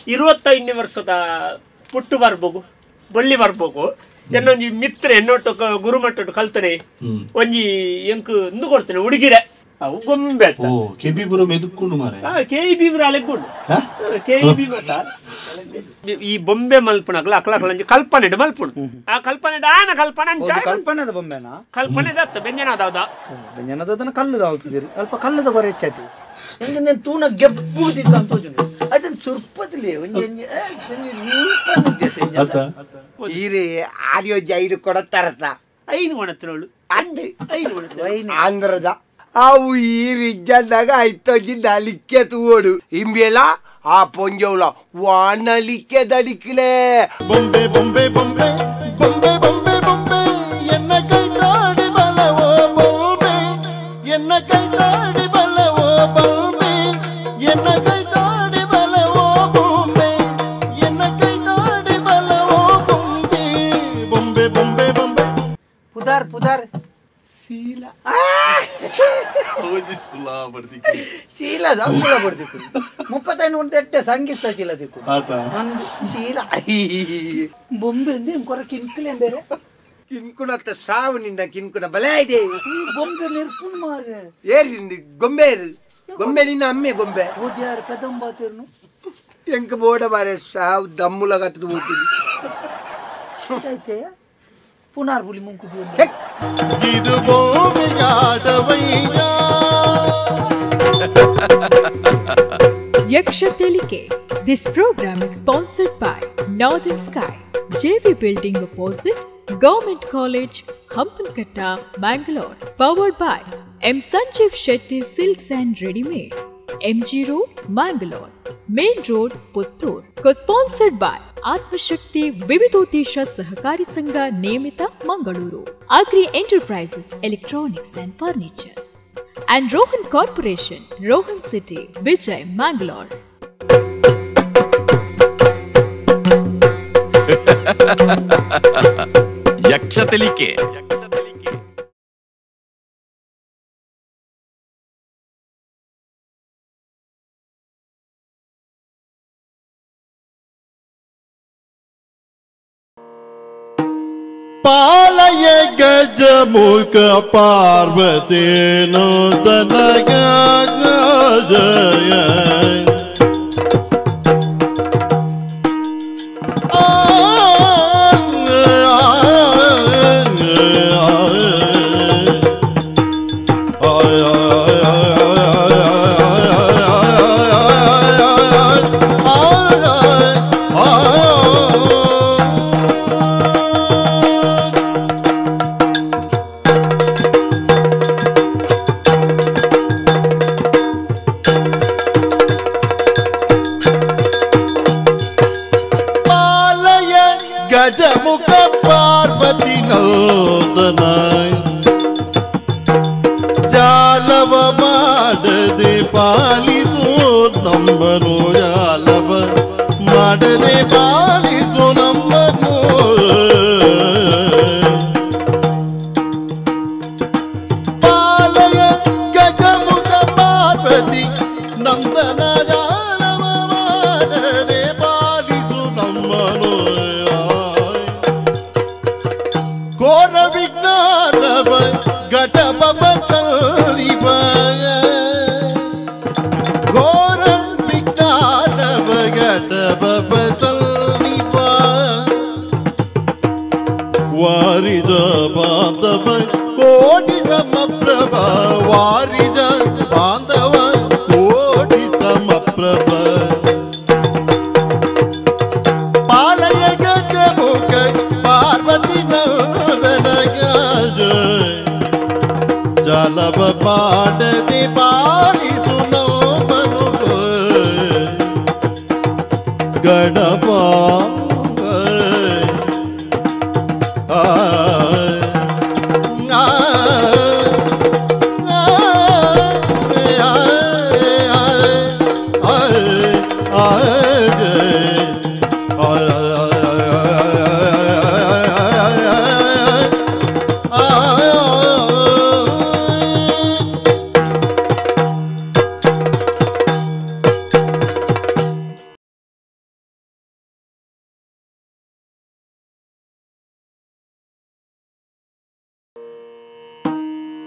25 ವರ್ಷದ ಪುಟ್ಟು ಬರ್ಬೋಗು ಬೊಳ್ಳಿ ಬರ್ಬೋಗು ಎನ್ನೊಂಜಿ ಮಿತ್ರ ಎನ್ನೊಟ್ಟು ಗುರುಮಟ್ಟೊಟ್ಟು ಕಲ್ತನೆ ಒಂಜಿ ಎಂಕ್ ಇಂದು ಕೊಡ್ತೇನೆ ಉಡುಗಿರೆ ಅವು ಗೊಂಬೆ ಓ ಕೆಬಿ ಪುರ ಮೆದುಕೊಂಡು ಮಾರೆ ಕೆ ಬಿ ಪುರ ಅಲೆಕೊಂಡು ಕೆ ಬಿ ಈ ಬೊಂಬೆ ಮಲ್ಪನಗಲ ಅಕ್ಲ ಅಕ್ಲ ಕಲ್ಪನೆ ಮಲ್ಪುಣು ಆ ಕಲ್ಪನೆ ಆನ ಕಲ್ಪನೆ ಕಲ್ಪನೆದ ಬೊಂಬೆನಾ ಕಲ್ಪನೆ ದತ್ತ ಬೆಂಜನದ ಬೆಂಜನದ ಕಲ್ಲುದ ಆಲ್ತಿದ್ದೀರಿ ಅಲ್ಪ ಕಲ್ಲುದ ಕೊರೆ ಹೆಚ್ಚಾಯ್ತು ಹೆಂಗೆ నేను ತೂನ ಗೆಬ್ಬು ದಿಕ್ಕ ತೋಜುಂಡು ಅದನ್ನ ಸುರ್ಪದಿಲ್ಲ ಒಂಜಿ ಈರೆ ಆರ್ಯೋ ಜೈರು ಕೊಡತ್ತಾರತ ಐನು ಒಣತ್ರಳು ಅಂದು ಐನು ಆಂಧ್ರದ ಅವು ಈರಿಜ್ಜಂದಾಗ ಐತೊಂಜಿ ನಲಿಕ್ಕೆ ತೂವೋಡು ಇಂಬೆಲ ಆ ಪೊಂಜೋಲ ವಾನಲಿಕ್ಕೆ ದಡಿಕ್ಲೆ ಬೊಂಬೆ ಬೊಂಬೆ ಬೊಂಬೆ ಬೊಂಬೆ ಬೊಂಬೆ ಬೊಂಬೆ ಎನ್ನ ಕೈ ತಾಡಿ ಬಲವೋ ಬೊಂಬೆ ಎನ್ನ ಕೈ ತಾಡಿ ಬಲವೋ ಬೊಂಬೆ ಎನ್ನ ಕೈ ತಾಡಿ ಬಲವೋ ಬೊಂಬೆ ಎನ್ನ ಕೈ ತಾಡಿ ಬಲವೋ ಬೊಂಬೆ ಬೊಂಬೆ ಬೊಂಬೆ ಬೊಂಬೆ ಪುದಾರ್ ಪುದಾರ್ ಶೀಲ ಶೀಲ ಸಂಬಳ ಕೊಡ್ತಿತ್ತು 35 ಉಂಟು ಎಟ್ಟೆ ಸಂಗೀತ ಶೀಲ ತಿಕ್ಕು ಒಂದು ಶೀಲ ಬೊಂಬೆ ಕೊರ ಕಿನ್ಕಲೆ ಬೇರೆ ಕಿನ್ಕುಣತ್ತ ಸಾವು ನಿನ್ನ ಕಿನ್ಕುಣ ಬಲೆ ಇದೆ ಬೊಂಬೆ ನಿರ್ಪುಣ್ ಮಾರೆ ಏರಿ ಗೊಂಬೆ ಗೊಂಬೆ ನಿನ್ನ ಅಮ್ಮೆ ಗೊಂಬೆ ಓದ್ಯಾರ ಕದಂಬಾತಿರ್ನು ಎಂಕ ಬೋಡ ಮಾರೆ ಸಾವು ದಮ್ಮುಲ ಕಟ್ಟದು ಹೋಗ್ತೀನಿ ಐತೆ ಪುನಾರ್ ಬುಲಿ ಮುಂಕು ಇದು ಗೊಂಬೆಯಾಟವಯ್ಯ Yaksha Telike. This program is sponsored by Northern Sky, JV Building opposite Government College, Hampankatta, Mangalore. Powered by M. Sanjeev Shetty Silks and Readymades, MG Road, Mangalore, Main Road, Puttur. Co-sponsored by Atmashakti Vividodesha Sahakari Sangha Nemita, Mangaluru, Agri Enterprises, Electronics and Furnitures, and Rohan Corporation, Rohan City, Vijay, Mangalore. Yaksha Telike. ಪಾಲಯ ಗಜಮುಖ Parvati ನಂದನ ಜಯ ಗಜಮುಖ ಪಾರ್ವತಿ ನಂದನ ಜಾಲವ ಮಾಡದೆ ಪಾಲಿಸು ನಮ್ಮನು ಜಾಲವ ಮಾಡದೆ ಪಾಲಿಸು ನಮ್ಮನು ಪಾಲಯ ಗಜಮುಖ ಪಾರ್ವತಿ ನಂದನ ಜಾಲವ ಮಾಡದೆ ಪಾಲಿಸು ನಮ್ಮನು ಘೋರ ವಿಜ್ಞಾನವ ಘಟಪವ ಸಲ್ಲಿಪ ಘೋರ ವಿಜ್ಞಾನವ ಘಟಪವ ಸಲ್ಲಿಪ ವಾರಿದ ಬಾಂಧವ ಕೋಟಿ ಸಮಪ್ರಭ ವಾರಿದ ಬಾಂಧವ ಕೋಟಿ ಸಮಪ್ರಭ ಪಾಲಯ ಗಜಮುಖ ಪಾರ್ವತಿ ನಂದನ ಜಲವ ಪಾಡದೆ ಪಾಲಿಸು ನಮ್ಮನು ಗಣಪ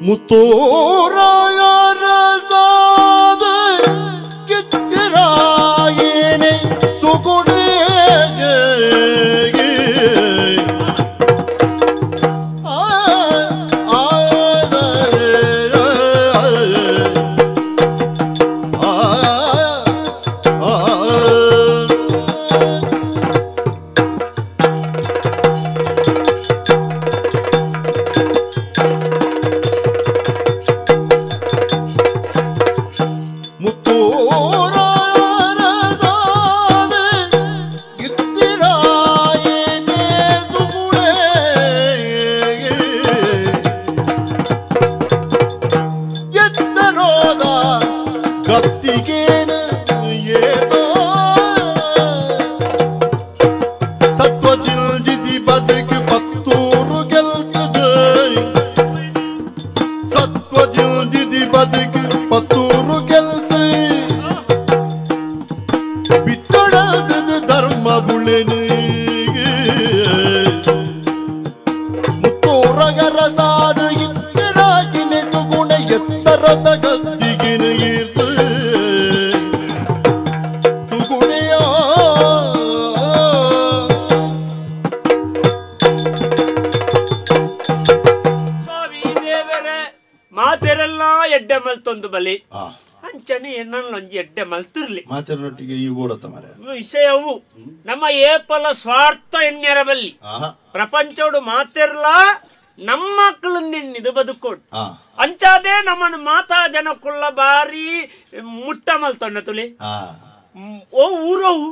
ಮುತ್ತೂರಾಯರಸಾದ ಗಿತ್ತಿರಾಯಿನಿ ಸುಗುಣೆ ವಿಷಯವು ನಮ್ಮ ಏಪಲ ಸ್ವಾರ್ಥ ಎನ್ನೆರಬಲ್ಲಿ ಪ್ರಪಂಚೋಡು ಮಾತಿರ್ಲ ನಮ್ಮ ಮಕ್ಕಳು ನಿನ್ನಿದು ಬದುಕೋಡು ಅಂಚಾದೆ ನಮ್ಮನ್ನು ಮಾತಾ ಜನಕ್ಕುള്ള ಬಾರಿ ಮುಟ್ಟ ಮಲ್ತೊಣ್ಣ ತುಳಿ ಓ ಊರವು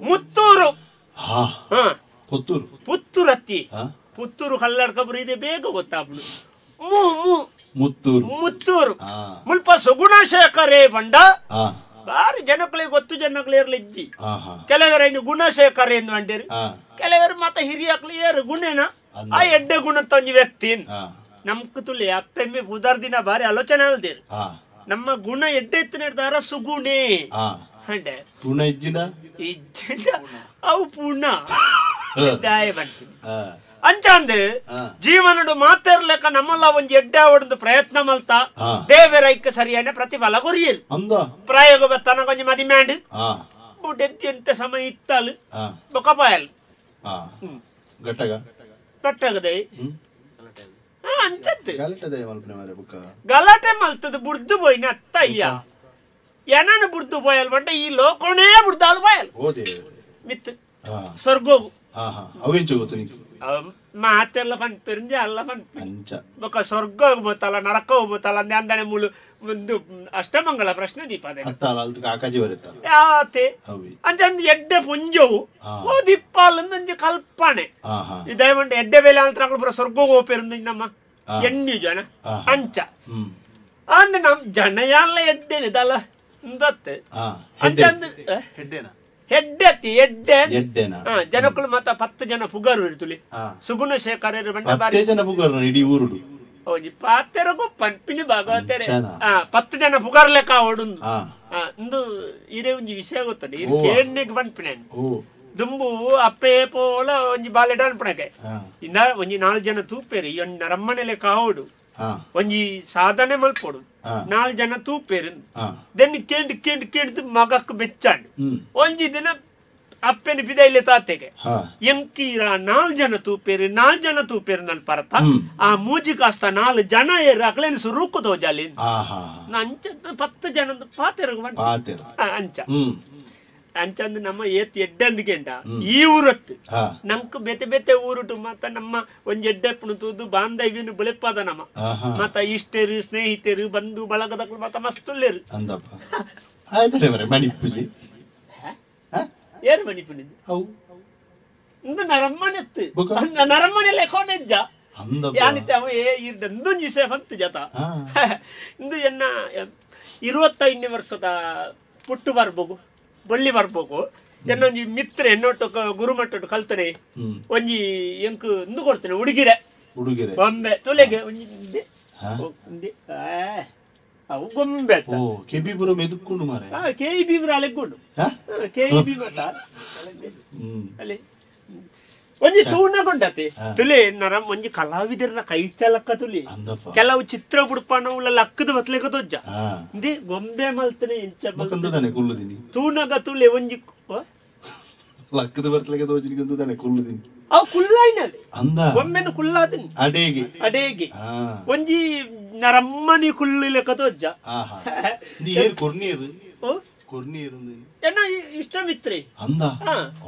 ಮುತ್ತೂರು ಪುತ್ತೂರು ಅತ್ತಿ ಪುತ್ತೂರು ಕಲ್ಲಡ್ಕಬ್ರು ಇದೆ ಬೇಗ ಗೊತ್ತಾಗ್ಲು ಮುತ್ತೂರು ಮುತ್ತೂರು ಮುಲ್ಪ ಸುಗುಣಶೇಖರೇ ಬಂಡ ಬಾರಿ ಜನಗಳಿಗೆ ಗೊತ್ತು ಜನಗಳು ಇರ್ಲಿ ಇಜ್ಜಿ ಕೆಲವರು ಇನ್ನು ಗುಣಶೇಖರ ಎಂದು ಅಂಡಿರು ಕೆಲವರು ಮಾತ ಹಿರಿಯಕ್ಲು ಏರು ಗುಣೇನ ಆ ಎಡ್ಡೆ ಗುಣ ಒಂಜಿ ವ್ಯಕ್ತಿ ನಮ್ಕ ತುಲಿ ಅಪ್ಪೆಮ್ಮೆ ಪುದರ್ ದಿನ ಬಾರಿ ಆಲೋಚನೆ ಅಲ್ದಿರು ನಮ್ಮ ಗುಣ ಎಡ್ಡೆ ಎತ್ತಿನ ಹಿಡ್ದಾರ ಸುಗುಣೆ ಅಂಡೆ ಗುಣ ಇಜ್ಜಿನ ಇಜ್ಜಿನ ಅವು ಪುಣ್ಣ ದಾಯ ಬಂತೀನಿ ಅಂಚಾಂದು ಜೀವನಡು ಮಾತಿರ್ಲೆಕ್ಕ ನಮ್ಮಲ್ಲ ಒಂಜಿ ಎಡ್ಡೆ ಹೊಡೆದು ಪ್ರಯತ್ನ ಮಲ್ತ ದೇವರೈಕ ಸರಿಯಾನ ಪ್ರತಿಫಲ ಕೊರಿಯಲ್ ಪ್ರಾಯೋಗ ಬತ್ತನ ಕೊಂಚ ಮದಿಮ್ಯಾಂಡ್ ಬುಡೆದ್ದಿ ಎಂತ ಸಮಯ ಇತ್ತಲು ಬೊಕಪಾಯಲ್ ಗಟ್ಟಗ ಕಟ್ಟಗದೆ ಅಂಚತ್ತು ಗಲಾಟೆ ಮಲ್ತದ ಬುಡ್ದು ಪೋಯಿನ ಅತ್ತ ಅಯ್ಯ ಏನನ್ನು ಬುಡ್ದು ಪೋಯಲ್ ಬಂಡ ಈ ಲೋಕನೇ ಬುಡ್ದಾಲು ಪೋಯಲ್ ಮಿತ್ತು ಸ್ವರ್ಗೋಗು ಮಾತೆಲ್ಲ ಪನ್ಪೆರಿಂಜ ಅಲ್ಲ ಪನ್ಪೆ ಬೊಕ ಸ್ವರ್ಗ ಹೋಗ್ಬೋತಲ್ಲ ನರಕ ಹೋಗ್ಬೋತಲ್ಲ ಅಂದೆ ಅಂದನೆ ಮುಳು ಒಂದು ಅಷ್ಟಮಂಗಲ ಪ್ರಶ್ನೆ ದೀಪ ಯಾತೆ ಅಂಚಂದು ಎಡ್ಡೆ ಪುಂಜವು ಓ ದಿಪ್ಪಾಲಂದು ಕಲ್ಪನೆ ಇದೇ ಮಂಡೆ ಎಡ್ಡೆ ಬೇಲೆ ಅಂತ ಪೂರ ಸ್ವರ್ಗ ಹೋಗ್ಪೆರಂದು ನಮ್ಮ ಎಣ್ಣೆ ಜನ ಅಂಚ ಅಂಡ್ ನಮ್ ಜನ ಎಲ್ಲ ಎಡ್ಡೆನಿದಲ್ಲ ಇಂದತ್ತೆ ಅಂಚಂದು ಹೆಡ್ಡೆ ಅತ್ತಿ ಎಡ್ಡೆ ಜನಕ್ಕಳು ಮತ್ತ 10 ಜನ ಪುಗರು ಇರ್ತುಲಿ ಸುಗುಣ ಶೇಖರ್ ಜನ ಪುಗರು ಇಡೀ ಊರುಡು ಪಾತೆರಗು ಪಂಪಿನಿ ಭಾಗವತೆರೆ 10 ಜನ ಪುಗರ್ ಲೆಕ್ಕ ಓಡುಂದು ಇಂದು ಇರೇ ಒಂಜಿ ವಿಷಯ ಗೊತ್ತುಂಡು ಇರು ಕೇಣ್ಣೆಗ್ ಪನ್ಪಿನ ದುಂಬು ಅಪ್ಪೆ ಪೋಲ ಒಂಜಿ ಬಾಲೆಡ ಅನ್ಪಣಕ್ಕೆ ಇಂದ ಒಂಜಿ 4 ಜನ ತೂಪೇರು ಈ ಒಂಜಿ ನರಮ್ಮನೆ ಲೆಕ್ಕ ಓಡು ಒಂಜಿ ಸಾಧನೆ ಮಲ್ಪೋಡು 4 ಜನ ತೂಪೇರು ದೆನ್ ಕೇಂಡ್ ಕೇಂಡ್ ಕೇಂಡ್ ಮಗಕ್ಕೆ ಬೆಚ್ಚಾಂಡು ಒಂಜಿ ದಿನ ಅಪ್ಪೆನ ಬಿದೈಲೆ ತಾತೆಗೆ ಎಂಕೀರ 4 ಜನ ತೂಪೇರು 4 ಜನ ತೂಪೇರು ನನ್ ಪರತ ಆ ಮೂಜಿ ಕಾಸ್ತ 4 ಜನ ಏರು ಅಕ್ಲೇನು ಸುರುಕು ತೋಜಾಲಿ ಅಂಚ 10 ಜನ ಪಾತೆರಗು ಅಂಚ ಅಂಚಂದು ನಮ್ಮ ಏತ್ ಎಡ್ಡೆಂದು ಈ ಊರತ್ತು ನಂಕ್ ಬೇತೆ ಬೇತೆ ಊರುಟು ಮತ್ತ ನಮ್ಮ ಒಂಜಿ ಎಡ್ಡೆಪ್ಪನು ತೂದು ಬಾಂಧವ್ಯನು ಬೆಳೆಪಾದ ನಮ್ಮ ಮತ್ತ ಇಷ್ಟೇರು ಸ್ನೇಹಿತರು ಬಂಧು ಬಳಗದಕ್ಲು ಮತ್ತ ಮಸ್ತುಲ್ಲೇರು ಏರು ಮಣಿಪುನಿ ಇಂದು ನರಮ್ಮನೆತ್ತು ನರಮ್ಮನೆ ಲೆಕ್ಕೊಂಡೆಜ್ಜ ಯಾನಿತ್ತೆ ಅವ ಇಂದೊಂಜಿ ಸೇಫಂತು ಜತ ಇಂದು ಎನ್ನ 25ನೇ ವರ್ಷದ ಪುಟ್ಟು ಬರ್ಬೋಗು ಬಳ್ಳಿ ಬರ್ಬೋಕು എന്നೊಂಜಿ ಮಿತ್ರ ಎನ್ನೊಟ್ಟು ಗುರುಮಟ್ಟೊಟ್ಟು ಕಲ್ತನೆ ಒಂಜಿ ಎಂಕ್ ಇಂದು ಕೊಡ್ತೇನೆ ಉಡುಗಿರೆ ಉಡುಗಿರೆ ಬೊಂಬೆ ತುಲೆಗೆ ಒಂಜಿ ಅವು ಗೊಂಬೆ ಓ ಕೆಬಿಪುರ ಮೆದುಕೊಂಡು ಮಾರೆ ಕೆಬಿಪುರ ಅಲೆಗ್ಗುಂಡು ಕೆಬಿ ಮತ ಅಲ್ಲಿ ಒಂಜಿ ತೂನಗೊಂಡತೆ ತುಲೆ ನರಂ ಒಂಜಿ ಕಲಾವಿದರ್ನ ಕೈ ಚಲಕ್ಕ ತುಲಿ ಕೆಲವು ಚಿತ್ರ ಬುಡ್ಪಾನವುಲ ಲಕ್ಕದ ಬತ್ಲೆಕ ದೊಜ್ಜ ಇಂದಿ ಗೊಂಬೆ ಮಲ್ತನೆ ಇಂಚ ಬಕಂದದಾನೆ ಕುಲ್ಲುದಿನಿ ತೂನಗ ತುಲೆ ಒಂಜಿ ಲಕ್ಕದ ಬತ್ಲೆಕ ದೊಜ್ಜಿನಿ ಕಂದದಾನೆ ಕುಲ್ಲುದಿನಿ ಅವು ಕುಲ್ಲಾಯಿನಲೆ ಅಂದ ಗೊಂಬೆನ ಕುಲ್ಲಾದಿನಿ ಅಡೇಗೆ ಅಡೇಗೆ ಒಂಜಿ ನರಮ್ಮನಿ ಕುಲ್ಲುಲೆಕ ದೊಜ್ಜ ಆಹಾ ನೀ ಏರ್ ಕೊರ್ನೀರು ಓ ಕೊರ್ನೀರು ಎನ್ನ ಇಷ್ಟ ಮಿತ್ರೆ ಅಂದ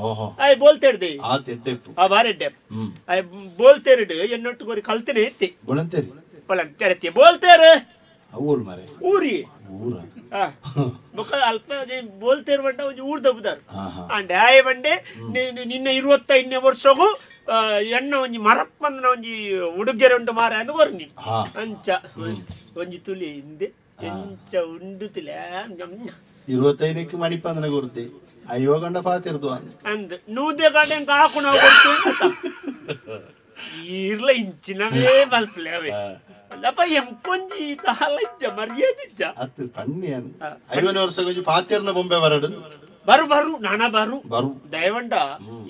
ಓಹೋ I ಬೋಲ್ತೇರ್ದೆ ಆ ತೆಡ್ಡೆಪ್ಪು ಆ ಬಾರೆಡ್ಡೆಪ್ಪು I ಬೋಲ್ತೇರಿಡು ಎನ್ನೊಟ್ಟು ಕೊರಿ ಕಲ್ತನೆ ಎತ್ತಿ ಬೊಳಂತೇರಿ ಬೊಳಂತೇರತ್ತಿ ಬೋಲ್ತೇರು ಊರು ಮಾರೆ ಊರಿ ಊರ ಬೊಕ್ಕ ಅಲ್ಪ ಬೋಲ್ತೇರು ಬಂಡ ಒಂಜಿ ಊರು ದಬ್ಬುದಾರು ಅಂಡೆ ಆಯ್ ಬಂಡೆ ನಿನ್ನ 25ನೇ ವರ್ಷಗೂ ಎಣ್ಣ ಒಂಜಿ ಮರಪ್ಪಂದನ ಒಂಜಿ ಉಡುಗೆರೆ ಉಂಟು ಮಾರ ಅಂದ್ ಕೊರ್ನಿ ಅಂಚ ಒಂಜಿ ತುಲಿ ಹಿಂದೆ ಎಂಚ ಉಂಡು ತುಲೆ 25ಕ್ಕೆ ಮಣಿಪಂದನ ಕೊರ್ತೆ ಅಯ್ಯೋ ಗಂಡ ಪಾತಿರ್ದು ಅಂದ್ ನೂದೆ ಗಂಡ ಹಾಕು ನಾವು ಕೊಡ್ತೀವಿ ಈರ್ಲ ಇಂಚಿನವೇ ಮಲ್ಪಲೆ ಅವೇ ಅಲ್ಲಪ್ಪ ಎಂಕೊಂಜಿ ತಾಲ ಇಜ್ಜ ಮರ್ಯಾದಿಜ್ಜ ಅತ್ತು ಪಣ್ಣಿಯನ್ 50 ವರ್ಷ ಕೊಂಜಿ ಪಾತಿರ್ನ ಬೊಂಬೆ ಬರಡು ಬರು ಬರು ನಾನ ಬರು ಬರು ದಯವಂಡ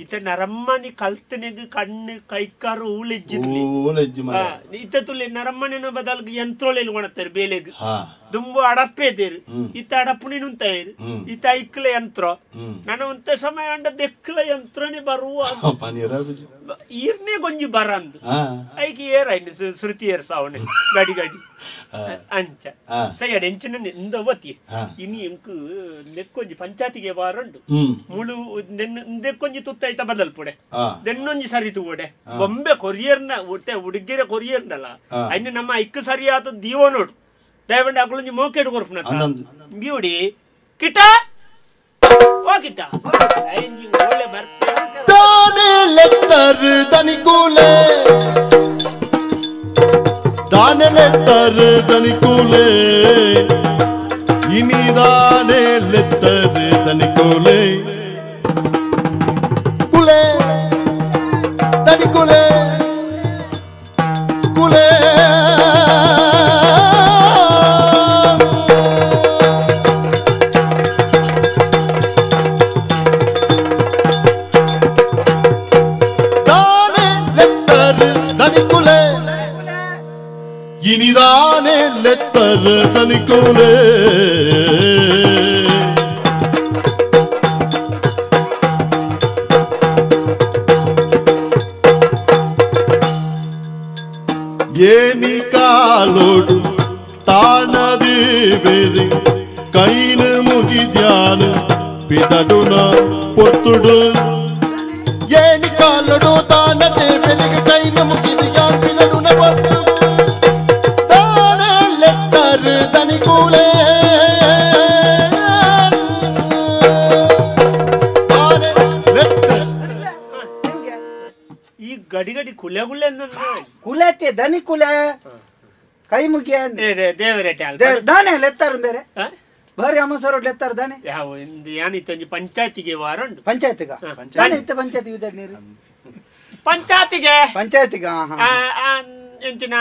ಇತ ನರಮ್ಮನಿ ಕಲ್ತನೆಗ್ ಕಣ್ಣು ಕೈಕಾರು ಊಲೆಜ್ಜಿದ್ಲಿ ಊಲೆಜ್ಜಿ ಮರ ಇತ ತುಲೆ ನರಮ್ಮನಿನ ಬದಲ್ಗೆ ಯಂತ್ರೋಳೆಲ್ ಕೊಣತಾರೆ ಬೇಲೆಗ್ ದುಂಬು ಅಡಪ್ಪೆ ದೇರು ಇತ ಅಡಪ್ಪುನಿ ನುಂತಾಯಿರು ಇತ ಐಕ್ಲ ಯಂತ್ರ ನಾನು ಒಂತ ಸಮಯ ಅಂಡ ದೆಕ್ಲ ಯಂತ್ರನೇ ಬರುವ ಈರ್ನೇ ಗೊಂಜಿ ಬರಂದು ಐಕಿ ಏರ್ ಐನು ಶ್ರುತಿ ಏರ್ ಸಾವಣೆ ಗಡಿ ಗಡಿ ಅಂಚ ಸೈಯಡ್ ಎಂಚಿನ ಇಂದ ಒತ್ತಿ ಇನಿ ಎಂಕು ನೆಕ್ಕೊಂಜಿ ಪಂಚಾಯತಿಗೆ ವಾರಂಡು ಮುಳು ನೆಕ್ಕೊಂಜಿ ತುತ್ತೈತ ಬದಲ್ಪುಡೆ ದೆನ್ನೊಂಜಿ ಸರಿ ತೂಡೆ ಬೊಂಬೆ ಕೊರಿಯರ್ನ ಒಟ್ಟೆ ಉಡುಗೆರೆ ಕೊರಿಯರ್ನಲ್ಲ ಅಯ್ನ ನಮ್ಮ ಐಕ್ ಸರಿಯಾದ ದೀವ ನೋಡು ದಯವಂಡ ಅಕಲೊಂಜಿ ಮೋಕೆಡು ಕೊರ್ಪುನ ಬ್ಯೂಡಿ ಕಿಟ ಓ ಕಿಟ ಒಳ್ಳೆ ಬರ್ಪೆ ದಾನೆ ಲೆತ್ತರ್ ದನಿಕೂಲೆ ದಾನೆ ಲೆತ್ತರ್ ದನಿಕೂಲೆ ಇನಿ ದಾನೆ ಲೆತ್ತರ್ ದನಿಕೂಲೆ ಕುಲೆ ದನಿಕೂಲೆ ಕುಲೆ ಇನಿದಾನೆ ಲೆತ್ತರ್ ದನಿಕೂಲೆ ಏನಿ ಕಾಲೋಡು ತಾಣದೇವೇರಿ ಕೈನ ಮುಗಿದ್ಯಾನ ಪಿದಡುನ ಪೊತ್ತುಡು ಏನಿ ಕಾಲೋಡು ತಾಣದೇವರಿಗೆ ಕೈನ ಮುಗಿದ್ಯಾನ ಪಿದಡುನ ಪೊತ್ತು ದನಿಕೂಲೆ ಈ ಗಡಿ ಗಡಿ ಕುಲೆ ಕುಲೆ ಕುಲತೆ ದನಿ ಕುಲೆ ಕೈ ಮುಗಿಯ ದೇವರೇಟೆ ದಾನೆ ಲೆತ್ತಾರ ಬೇರೆ ಬಾರಿ ಅಮ್ಮ ಲೆತ್ತಾರ ದಾನೆ ಯಾವ ಏನಿತ್ತು ಪಂಚಾಯತಿಗೆ ವಾರ ಉಂಟು ಪಂಚಾಯತಿಗ ದಾನೆ ಇತ್ತ ಪಂಚಾಯತಿಗೆ ನೀರು ಪಂಚಾಯತಿಗೆ ಪಂಚಾಯತಿಗ ಎಂಚಿನ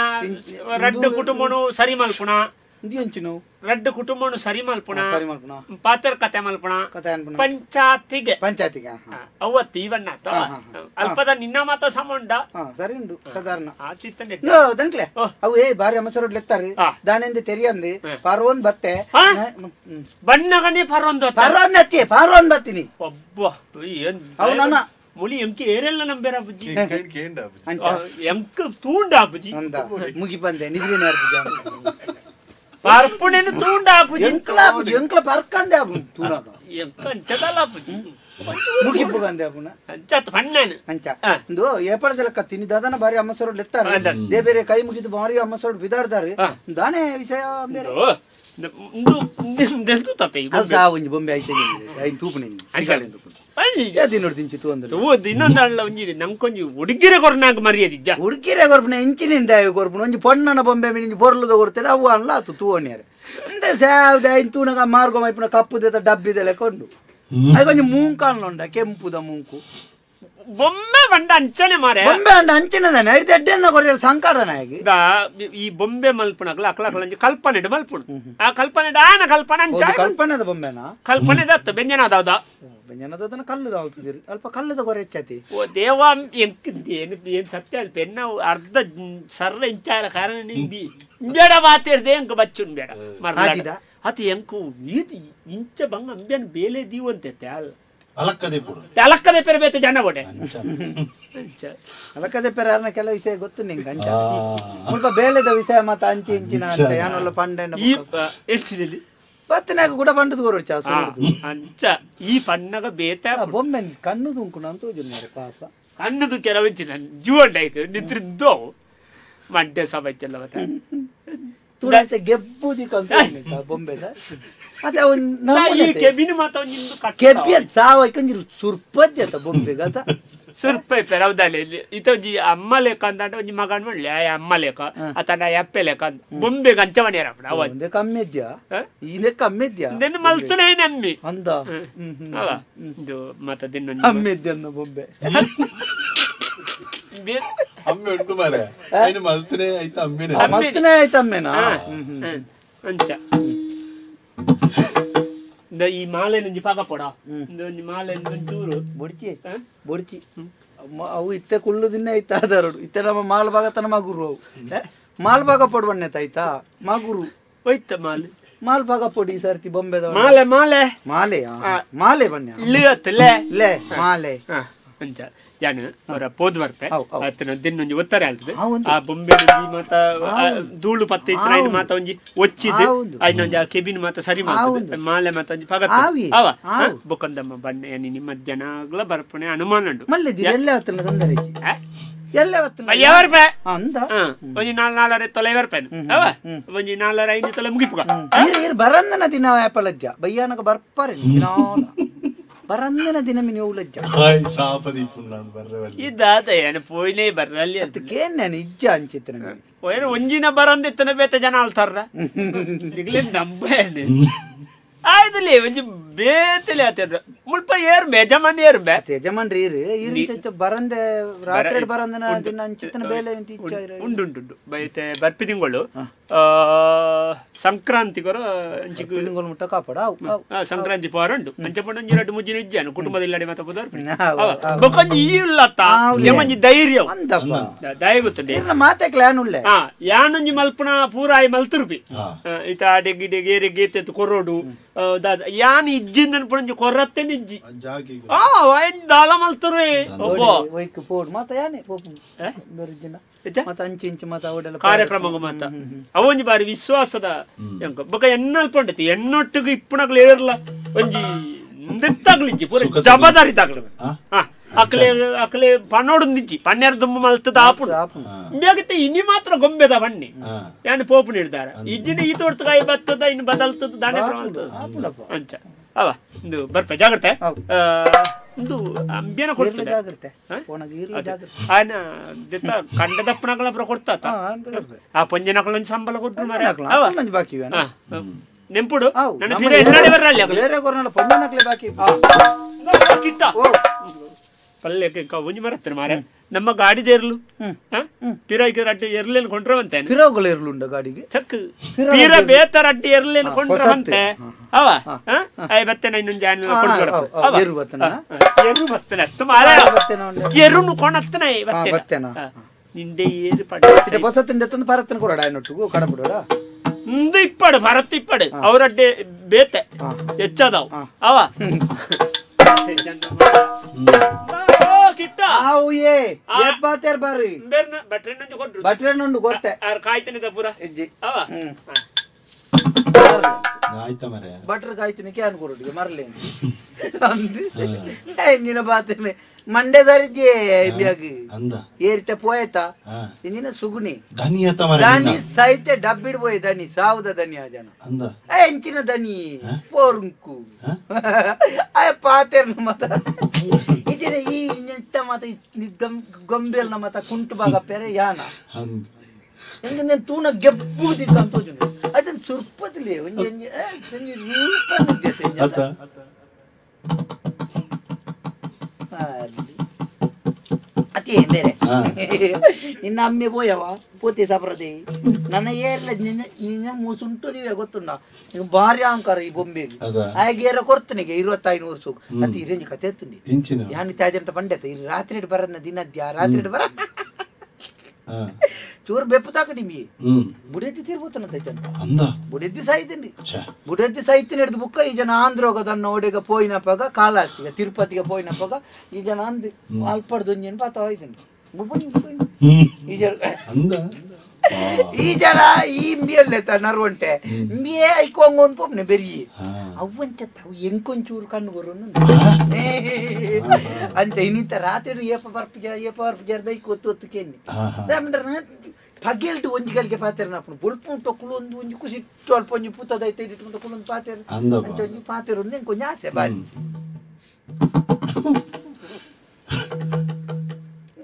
ರಡ್ಡು ಕುಟುಂಬನು ಸರಿ ಮಲ್ಪುಣ ರಡ್ಡು ಕುಟುಂಬನು ಸರಿ ಮಲ್ಪುಣ ಪಾತ್ರ ಕತೆ ಮಲ್ಪುಣ ಪಂಚಾಯತಿಗೆ ಪಂಚಾಯತಿಗೆ ಅವತ್ತು ಇವನ್ನ ಅಲ್ಪದ ನಿನ್ನ ಮಾತ ಸಮುಂಡ ಸರಿ ಉಂಡು ಸಾಧಾರಣ ದನ್ಕ್ಲೆ ಅವು ಏ ಬಾರಿ ಅಮಸರೋಡ್ ಲೆತ್ತಾರೆ ದಾನೆಂದು ತೆರಿಯಂದು ಪಾರ್ವೊಂದ್ ಬತ್ತೆ ಬಣ್ಣಗನೇ ಪರ್ವೊಂದು ಪರ್ವೊಂದ್ ಅತ್ತಿ ಪಾರ್ವೊಂದ್ ಬತ್ತೀನಿ ಒಬ್ಬ ಅವು ನನ್ನ ಮುಳಿ ಎಂಕಿ ಏರೆಲ್ಲ ನಂಬೇರ ಬುಜ್ಜಿ ಎಂಕ ತೂಂಡ ಬುಜ್ಜಿ ಮುಗಿ ಬಂದೆ ನಿದ್ರೆ ಪರ್ಪುಣೆನು ತೂಂಡ ಬುಜ್ಜಿ ಎಂಕ್ಲ ಬುಜ್ಜಿ ಎಂಕ್ಲ ಪರ್ಕಂದೆ ತೂನಾಗ ಎಂಕ ಅಂಚದಲ್ಲ ಬುಜ್ಜಿ ಮುಗಿಪು ಬಂದೆ ಪುನ ಅಂಚತ್ ಪಣ್ಣನು ಅಂಚ ಇಂದು ಏಪಡದೆಲ್ಲ ಕತ್ತೀನಿ ದಾದನ ಬಾರಿ ಅಮ್ಮಸರೋಡ್ ಲೆತ್ತಾರೆ they ಬೇರೆ ಕೈ ಮುಗಿದು ಬಾರಿ ಅಮ್ಮಸರೋಡ್ ಬಿದಾಡ್ದಾರೆ ದಾನೆ ವಿಷಯ ಬೇರೆ ಒಂಜಿ ಬೊಂಬೆ ಐತೆ ಐನ್ ತೂಪುನಿ ನಂಕೊಂಜಿ ಉಡುಗಿರೆ ಕೊರ್ನಾಗ ಮರ್ಯಾದಿಜ್ಜ ಉಡುಗಿರೆ ಕೊರ್ಪುನ ಇಂಚಿನಿಂದ ಕೊರ್ಪುನ ಒಂಜಿ ಪೊಣ್ಣನ ಬೊಂಬೆ ಮಿಂಜಿ ಪೊರ್ಲುದ ಕೊರ್ತೇನೆ ಅವು ಅಲ್ಲ ಆತು ತೂವಣ್ಯಾರೆ ಇಂದ ಸಾವ್ದ ಐನ್ ತೂನಗ ಮಾರ್ಗೊ ಮೈಪುನ ಕಪ್ಪುದ ಡಬ್ಬಿದೆಲ್ಲ ಕೊಂಡು ಅದು ಕೊಂಚ ಮೂಂಕು ಅನ್ಲುಂಡ ಕೆಂಪುದ ಮೂಂಕು ಬೊಂಬೆ ಬಂಡ ಅಂಚನೆ ಮಾರೆ ಬೊಂಬೆ ಅಂಡ ಅಂಚನೆ ದಾನೆ ಐದು ಎಡ್ಡೆನ್ನ ಕೊರಿಯರ್ ಸಂಕಟನ ಆಗಿ ಈ ಬೊಂಬೆ ಮಲ್ಪುನಕಲ ಅಕಲ ಅಕಲಂಜಿ ಕಲ್ಪನೆ ಮಲ್ಪುನು ಆ ಕಲ್ಪನೆ ಆನ ಕಲ್ಪನೆ ಅಂಚ ಕಲ್ಪನೆದ ಬೊಂಬೆನಾ ಕಲ್ಪನೆ ದತ್ತ ಬೆಂಜನದಾದ ಬೆಂಜನದಾದನ ಕಲ್ಲುದ ಆಲ್ತುದಿರು ಅಲ್ಪ ಕಲ್ಲುದ ಕೊರೆ ಹೆಚ್ಚಾತಿ ಓ ದೇವ ಎಂಕ್ ಏನು ಏನು ಸತ್ಯ ಅಲ್ಪ ಎನ್ನ ಅರ್ಧ ಸರ್ರ ಇಂಚಾರ ಕಾರಣ ನಿಂಬಿ ಬೇಡ ಮಾತೇರ್ದೆ ಎಂಕ್ ಬಚ್ಚುನ್ ಬೇಡ ಮರ್ಲಾಡ ಅತಿ ಎಂಕು ಈದು ಇಂಚ ಬಂಗ ಅಂಬ್ಯಾನ್ ಬೇಲೆ ದೀವಂತೆ ಅಲ್ಲ ಅಲಕ್ಕದೆ ಪುಡು ಅಲಕ್ಕದೆ ಪೆರೆ ಬೇತೆ ಜನ ಬೋಡೆ ಅಲಕ್ಕದೆ ಪೆರೆ ಅರ್ನ ಕೆಲ ವಿಷಯ ಗೊತ್ತು ನಿಂಗೆ ಅಂಚ ಮುಲ್ಪ ಬೇಲೆದ ವಿಷಯ ಮಾತ ಅಂಚಿ ಇಂಚಿನ ಅಂತ ಯಾನೊಲ್ಲ ಪಂಡೆನ ಈ ಹೆಚ್ಚಿನಲ್ಲಿ ಪತ್ತನಾಗ ಕೂಡ ಪಂಡದ ಕೊರೊಚ್ಚ ಅಂಚ ಈ ಪಣ್ಣಗ ಬೇತೆ ಬೊಮ್ಮೆ ಕಣ್ಣು ತುಂಕುನ ಅಂತ ಹೋಜು ಪಾಪ ಕಣ್ಣು ಕೆಲವು ಇಂಚಿನ ಜೀವಂಡ ಆಯ್ತು ನಿದ್ರಿದ್ದು ಮಂಡ್ಯ ಸಭೆ ಮತ್ತೆ ತುಳಸಿ ಗೆಬ್ಬುದಿಕಂತ ಬೊಂಬೆದ ಅದೇ ಈ ಕೆಬಿನ ಮಾತ ನಿಂದು ಕೆಬಿಯ ಸಾವ ಕಂಜಿ ಸುರ್ಪದ್ಯತ ಬೊಂಬೆಗ ಅತ ಸುರ್ಪ ಇಪ್ಪೆರ ಹೌದಲ್ಲ ಇತ ಒಂಜಿ ಅಮ್ಮ ಲೇಖ ಅಂದಾಂಡ ಒಂಜಿ ಮಗನ್ ಮಾಡ್ಲಿ ಆಯ ಅಮ್ಮ ಲೇಖ ಅತನ ಅಪ್ಪೆ ಲೇಖ ಬೊಂಬೆಗೆ ಅಂಚವನೇರಪ್ಪ ಅವ ಒಂದೇ ಕಮ್ಮಿದ್ಯಾ ಇದೇ ಕಮ್ಮಿದ್ಯಾ ಇದನ್ನು ಮಲ್ತನೇ ನಮ್ಮಿ ಅಂದ ಅವ ಇದು ಮತ್ತ ದಿನ ಅಮ್ಮಿದ್ಯ ಅನ್ನೋ ಬೊಂಬೆ ಅಮ್ಮೆ ಉಂಟು ಮಾರೆ ಐನು ಮಲ್ತನೆ ಆಯ್ತು ಅಮ್ಮಿನೇ ಮಲ್ತನೆ ಆಯ್ತು ಅಮ್ಮೇನಾ ಅಂಚ ಈ ಮಾಲೆ ನಂಜಿ ಪಾಕ ಪೋಡ ಒಂಜಿ ಮಾಲೆ ಒಂಚೂರು ಬೊಡ್ಚಿ ಬೊಡ್ಚಿ ಅವು ಇತ್ತೆ ಕುಳ್ಳು ದಿನ ಐತ ಆದಾರಡು ಇತ್ತೆ ನಮ್ಮ ಮಾಲ್ ಭಾಗ ತನ ಮಗುರು ಅವು ಮಾಲ್ ಭಾಗ ಪೊಡುವಣ್ಣೆ ಆಯ್ತಾ ಮಗುರು ಹೋಯ್ತ ಮಾಲ್ ಮಾಲ್ ಭಾಗ ಪೊಡಿ ಈ ಸರ್ತಿ ಬೊಂಬೆದ ಮಾಲೆ ಮಾಲೆ ಮಾಲೆ ಮಾಲೆ ಬಣ್ಣ ಲೇ ಲೇ ಮಾಲೆ ಅಂಚ ಯಾನು ಅವರ ಪೋದ್ ಬರ್ತೆ ಆತನ ದಿನ್ನೊಂಜಿ ಒತ್ತಾರೆ ಆಲ್ತದೆ ಆ ಬೊಂಬೆ ಮಾತ ಧೂಳು ಪತ್ತೆ ಇತ್ತು ಐನ ಮಾತ ಒಂಜಿ ಒಚ್ಚಿದ್ ಐನೊಂಜಿ ಆ ಕೆಬಿನ ಮಾತ ಸರಿ ಮಾಡ್ತದೆ ಮಾಲೆ ಮಾತ ಒಂಜಿ ಪಗತ್ತ ಅವ ಬೊಕ್ಕಂದಮ್ಮ ಬಣ್ಣ ಏನಿ ನಿಮ್ಮ ಜನಾಗ್ಲ ಬರ್ಪಣೆ ಅನುಮಾನ ಉಂಟು ಮಲ್ಲೆ ಎಲ್ಲ ಆತನ ತೊಂದರೆ ಎಲ್ಲ ಐವತ್ತು ಅಂದ ಒಂಜಿ ನಾಲ್ ನಾಲ್ವರೆ ತೊಲೆ ಬರ್ಪೇನೆ ಅವ ಒಂಜಿ ನಾಲ್ವರೆ ಐದು ತೊಲೆ ಮುಗಿಪುಗ ಬರಂದನ ದಿನ ಆಪಲಜ್ಜ ಬಯ್ಯಾನಕ ಬರ್ಪಾರೆ ಬರಂದನ ದಿನ ಮಿನಿ ಉಲಜ್ಜ ಹಾಯ್ ಸಾಪದಿ ಪುಣ್ಣಾನ್ ಬರ್ರವಲ್ಲಿ ಇದಾದ ಏನು ಪೋಯ್ನೇ ಬರ್ರಲ್ಲಿ ಅದಕ್ಕೆ ನಾನು ಇಜ್ಜ ಅಂಚಿತ್ತು ನನಗೆ ಓಯ್ ಒಂಜಿನ ಬರಂದಿತ್ತನ ಬೇತ ಜನ ಅಲ್ತಾರ ನಿಗ್ಲೇ ನಂಬೇನೆ ಆಯ್ತಲ್ಲಿ ಒಂಜಿ ಬೇತಲೆ ಆತೇರ ಮುಲ್ಪ ಏರ್ ಬೇ ಯಜಮಾನ್ ಏರ್ ಬೇ ಯಜಮಾನ್ರಿ ಇರು ಇರು ಬರಂದೆ ರಾತ್ರಿ ಬರಂದನ ದಿನ ಅಂಚಿತ್ತನ ಬೇಲೆ ಉಂಟು ಉಂಟು ಬೈತೆ ಬರ್ಪಿ ತಿಂಗಳು ಸಂಕ್ರಾಂತಿಗೊರ ತಿಂಗಳು ಮುಟ್ಟ ಕಾಪಾಡ ಸಂಕ್ರಾಂತಿ ಪೋರ ಉಂಟು ಅಂಚ ಪಂಡ ಒಂಜಿ ಎರಡು ಮುಜ್ಜಿನ ಇಜ್ಜಾನು ಕುಟುಂಬದ ಇಲ್ಲಡೆ ಮತ್ತೆ ಬೊಕೊಂಜಿ ಈ ಉಲ್ಲತ್ತ ಯಮಂಜಿ ಧೈರ್ಯ ದಯ ಗೊತ್ತುಂಟು ಮಾತೆ ಕ್ಲಾನ್ ಉಳ್ಳೆ ಹಾ ಯಾನೊಂಜಿ ಮಲ್ಪುನ ಪೂರ ಆಯ್ ಮಲ್ತುರುಪಿ ಇತ ಅಡೆ ಗಿಡೆ ಗೇರೆ ಗೇತೆ ಕೊರೋಡು ಯಾನ್ ಇಜ್ಜಿಂದ ಪುಣಂಜಿ ಕೊರತ್ತೆ ನಿಜ್ಜಿ ಆ ದಾಳ ಮಲ್ತುರುವೆ ಒಬ್ಬ ಒಯ್ಕ್ ಪೋಡು ಮಾತ ಯಾನೆ ಪೋಪು ಬೆರ್ಜಿನ ಮಾತ ಅಂಚಿ ಇಂಚಿ ಮಾತ ಅವಡೆಲ್ಲ ಕಾರ್ಯಕ್ರಮ ಮಾತ ಅವೊಂಜಿ ಬಾರಿ ವಿಶ್ವಾಸದ ಎಂಕ ಬೊಕ ಎನ್ನಲ್ಪ ಉಂಟೈತಿ ಎನ್ನೊಟ್ಟಿಗೆ ಇಪ್ಪುನಗ್ಲು ಏರ್ಲ ಒಂಜಿ ನೆತ್ತಾಗ್ಲಿಜ್ಜಿ ಪೂರ ಜವಾಬ್ದಾರಿ ತಾಗ್ಲು ಹಾ ಅಕ್ಲೆ ಅಕ್ಲೆ ಪನ್ನೋಡು ನಿಜ್ಜಿ ಪನ್ನೆರ ದುಂಬು ಮಲ್ತದ ಆಪುಡು ಬೇಗತ್ತೆ ಇನಿ ಮಾತ್ರ ಗೊಂಬೆದ ಬನ್ನಿ ಯಾನ್ ಪೋಪು ನೀಡ್ದಾರ ಇಜ್ಜಿನ ಈ ತೋರ್ತಕಾಯಿ ಬತ್ತದ ಇನ್ನು ಬದಲ್ತದ ದಾನೆ ಅಂಚ ಅವ ಇಂದು ಬರ್ಪ ಜಾಗ್ರತೆ ಇಂದು ಅಂಬ್ಯನ ಕೊಡ್ತದೆ ಜಾಗ್ರತೆ ಆಯ್ನ ದಿತ್ತ ಕಂಡದಪ್ಪನಗಳ ಕೊಡ್ತಾತ ಆ ಪಂಜನಕಳ ಸಂಬಳ ಕೊಟ್ಟು ಬಾಕಿ ನೆಂಪುಡು ನನ್ನ ಪಿರ ಎನ್ನಡೆ ಬರ್ರಲ್ಲಿ ಬೇರೆ ಕೊರನಲ್ಲ ಪಂಜನಕಲೆ ಬಾಕಿ ಕಿಟ್ಟ ಪಲ್ಯಕ್ಕೆ ಒಂಜಿ ಮರತ್ತನೆ ಮಾರೆ ನಮ್ಮ ಗಾಡಿ ದೇರ್ಲು ಪಿರಾಯ್ಕೆ ರಡ್ಡೆ ಎರ್ಲೇನು ಕೊಂಡ್ರವಂತೆ ಪಿರಾವುಗಳು ಎರ್ಲುಂಡ ಗಾಡಿಗೆ ಚಕ್ ಪಿರ ಬೇತ ರಡ್ಡೆ ಎರ್ಲೇನು ಕೊಂಡ್ರವಂತೆ ಅವ ಆಯ್ ಬತ್ತೇನ ಇನ್ನೊಂದು ಜಾನ ಕೊಂಡ್ರ ಅವ ಎರು ಬತ್ತನ ಎರು ಬತ್ತನ ಅತ್ತ ಮಾರೆ ಎರುನು ಕೊಣತ್ತನ ಬತ್ತೇನ ನಿಂದೆ ಏರು ಪಡ ಇತ್ತೆ ಬಸತ್ತಿಂದ ತಂದು ಪರತ್ತನ ಕೊರಡ ಆಯ್ನೊಟ್ಟಿಗೂ ಕಡಪುಡೋಡ ಇಂದು ಇಪ್ಪಡು ಭರತ್ ಇಪ್ಪಡು ಅವರಡ್ಡೆ ಬೇತೆ ಹೆಚ್ಚದವು ಅವ ಕಿಟ್ಟ ಆವು ಏ ಏಪಾತೇರ್ ಬಾರಿ ಬೇರ್ನ ಬಟ್ರೆಣ್ಣೊಂದು ಕೊಟ್ರು ಬಟ್ರೆಣ್ಣೊಂದು ಗೊತ್ತೆ ಆರ್ ಕಾಯ್ತನಿದ ಪೂರ ಇಜ್ಜಿ ಅವ ಆಯ್ತಾ ಮರೆ ಬಟ್ರ್ ಕಾಯ್ತನಿಕೆ ಅನ್ಕೊರೊಟ್ಟಿಗೆ ಮರಲೆ ಅಂದು ಇಂಜಿನ ಬಾತನೆ ಮಂಡೆ ಸರಿಜೆ ಬ್ಯಾಗ್ ಅಂದ ಏರಿತ ಪೋಯತ ಇಂಜಿನ ಸುಗುಣಿ ದನಿ ಆತ ಮರೆ ದನಿ ಸಹಿತ ಡಬ್ಬಿಡ್ ಪೋಯ್ ದನಿ ಸಾವುದ ದನಿ ಆ ಜನ ಅಂದ ಎಂಚಿನ ದನಿ ಪೋರುಂಕು ಆಯ ಪಾತೇರ್ನ ಮತ ಇಂಜಿನ ಈ ಇಂತ ಮತ ಗೊಂಬೆಲ್ನ ಮತ ಕುಂಟು ಭಾಗ ಪೆರೆ ಯಾನ ಅಂದ ಎಂಗೆ నేను ತೂನ ಗೆಬ್ಬುದಿಕ್ಕ ಅಂತ ಅದನ್ನ ಸುರ್ಪದಿಲೆ ಒಂಜಿ ಒಂಜಿ ಒಂಜಿ ರೂಪ ಅತ ಬೇರೆ ನಿನ್ನ ಅಮ್ಮೆ ಪೋಯವ ಪೋತೆ ಸಪ್ರದೆ ನನ್ನ ಏರ್ಲ ನಿನ್ನ ನಿನ್ನ ಮೂಸುಂಟು ದಿವ್ಯ ಗೊತ್ತುಂಡ ನೀವು ಭಾರಿ ಅಹಂಕಾರ ಈ ಬೊಂಬೆಗೆ ಹಾಗೆ ಏರ ಕೊರ್ತನಿಗೆ 25 ಸುಗ್ ಅತಿ ಇರೇಂಜ್ ಕತೆ ಎತ್ತುಂಡಿ ಯಾನಿ ತಾಜಂಟ ಬಂಡೆತ ಈ ರಾತ್ರಿ ಬರನ್ನ ದಿನದ್ಯ ರಾತ್ರಿ ಬರ ಚೂರು ಬೆಪ್ಪು ತಾಕಡಿ ಮೀ ಬುಡೆದ್ದಿ ತೀರ್ಬೋತನ ಜನ ಬುಡೆದ್ದಿ ಸಾಯ್ತೀನಿ ಬುಡೆದ್ದಿ ಸಾಯ್ತೀನಿ ಹಿಡಿದು ಬುಕ್ಕ ಈ ಜನ ಆಂಧ್ರೋಗದನ್ನ ಒಡೆಗ ಪೋಯಿನಪ್ಪಾಗ ಕಾಲಾಸ್ತಿಗ ತಿರುಪತಿಗೆ ಪೋಯಿನಪ್ಪಾಗ ಈ ಜನ ಅಂದ್ ಅಲ್ಪಡ್ದೊಂಜೇನು ಪಾತ ಹೋಯ್ತೀನಿ ಈ ಜನ ಈ ಜನ ಈ ಇಂಬಿಯಲ್ಲೆತ್ತ ನರ್ವಂಟೆ ಇಂಬಿಯೇ ಐಕೊಂಗೊಂದು ಪೊಪ್ನೆ ಬೆರಿಯಿ ಅವಂಚ ಅವು ಎಂಕೊಂಚೂರು ಕಣ್ಣು ಬರೋನು ಅಂಚ ಇನ್ನಿಂತ ರಾತ್ರಿ ಏಪ ಬರ್ಪು ಏಪ ಬರ್ಪು ಜರ್ದ ಐಕ್ ಒತ್ತು ಒತ್ತು ಕೆನ್ನಿ ಪಗೆಲ್ಟು ಒಂಜಿ ಗಲ್ಗೆ ಪಾತೆರನಪ್ಪನು ಬೊಲ್ಪು ಟೊಕ್ಕುಲು ಒಂದು ಒಂಜಿ ಕುಸಿ ಅಲ್ಪ ಒಂಜಿ ಪೂತದೈತೆ ಇಟ್ಟು ಕುಲೊಂದು ಪಾತೆರ ಅಂಚ ಒಂಜಿ ಪಾತೆರು ಎಂಕೊಂಜಿ ಆಸೆ ಬಾರಿ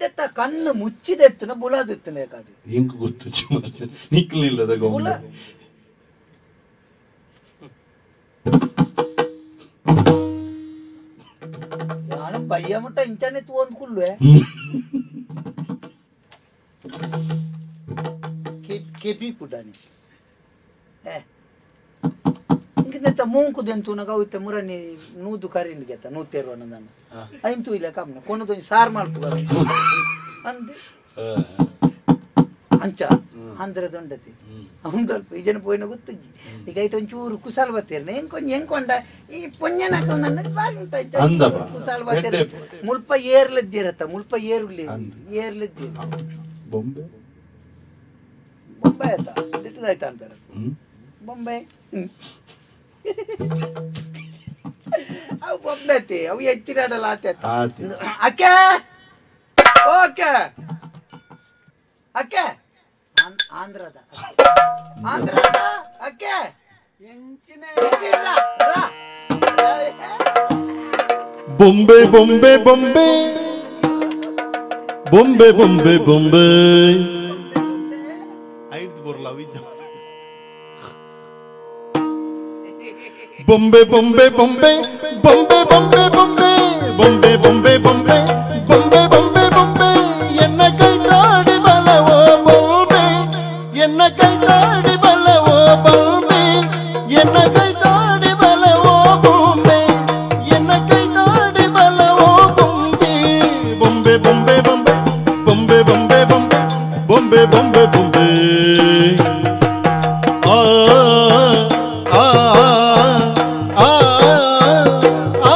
ದೆತ್ತ ಕಣ್ಣು ಮುಚ್ಚಿದೆತ್ತನ ಬುಲಾದೆತ್ತನ ಕಾಡಿ ಎಂಕು ಗೊತ್ತು ನಿಕ್ಕಲಿಲ್ಲದ ಗೊಂಬೆ ನಾನು ಬಯ್ಯ ಮುಟ್ಟ ಇಂಚಾನೆ ತೂಂದು ಕುಲ್ಲುವೆ ಕೆಬಿ ಕುಡಾನಿ ಇಂಕಿಂತ ಮೂಂಕುದೆಂತೂನಾಗ ಅವು ಇತ್ತ ಮುರನಿ ನೂದು ಕರಿಂಡ್ ಗೆತ್ತ ನೂತೇರುವ ನಾನು ಐಂತು ಇಲ್ಲ ಕಮ್ನ ಕೊನದೊಂಜಿ ಸಾರ್ ಮಲ್ಪು ಅಂದ್ ಅಂಚ ಆಂಧ್ರ ದೊಂಡತಿ ಉಂಡಲ್ಪ ಈ ಜನ ಪೋಯಿನ ಗೊತ್ತುಜ್ಜಿ ಈಗ ಐಟ್ ಒಂಚೂರು ಕುಸಾಲ್ ಬತ್ತೀರ್ನ ಎಂಕೊಂಜಿ ಎಂಕೊಂಡ ಈ ಪೊಂಜನಕಲ್ ನನ್ನ ಬಾರಿ ಉಂಟು ಕುಸಾಲ್ ಬತ್ತೀರ ಮುಲ್ಪ ಏರ್ಲದ್ದಿರತ್ತ ಮುಲ್ಪ ಏರುಲಿ ಏರ್ಲದ್ದಿ ಬೊಂಬೆ ಬೊಂಬೆ ಆಯ್ತಾ ದಿಟ್ಟದಾಯ್ತಾ ಅಂತಾರೆ ಬೊಂಬೆ ಅವು ಬೊಂಬೆ ಅತಿ ಅವು ಹೆಚ್ಚಿನಾಡಲ್ಲ ಆತೆ ಅಕ್ಕೆ ಓಕೆ ಅಕ್ಕೆ ಆಂಧ್ರದ ಆಂಧ್ರದ ಅಕ್ಕೆ ಬೊಂಬೆ ಬೊಂಬೆ ಬೊಂಬೆ ಬೊಂಬೆ ಬೊಂಬೆ ಬೊಂಬೆ ಬೊಂಬೆ ಬೊಂಬೆ ಬೊಂಬೆ ಬೊಂಬೆ ಬೊಂಬೆ ಬೊಂಬೆ ಬೊಂಬೆ ಬೊಂಬೆ ಬೊಂಬೆ ಬೊಂಬೆ ಬೊಂಬೆ ಬೊಂಬೆ ಎನ್ನ ಕೈ ತಾಡಿ ಬಲವೋ ಬೊಂಬೆ ಎನ್ನ ಕೈ ತಾಡಿ ಬಲವೋ ಬೊಂಬೆ ಎನ್ನ ಕೈ ತಾಡಿ ಬಲವೋ ಬೊಂಬೆ ಎನ್ನ ಕೈ ತಾಡಿ ಬಲವೋ ಬೊಂಬೆ ಬೊಂಬೆ ಬೊಂಬೆ ಬೊಂಬೆ ಬೊಂಬೆ ಬೊಂಬೆ ಬೊಂಬೆ ಬೊಂಬೆ ಬೊಂಬೆ ಬೊಂಬೆ ಆ ಆ ಆ ಆ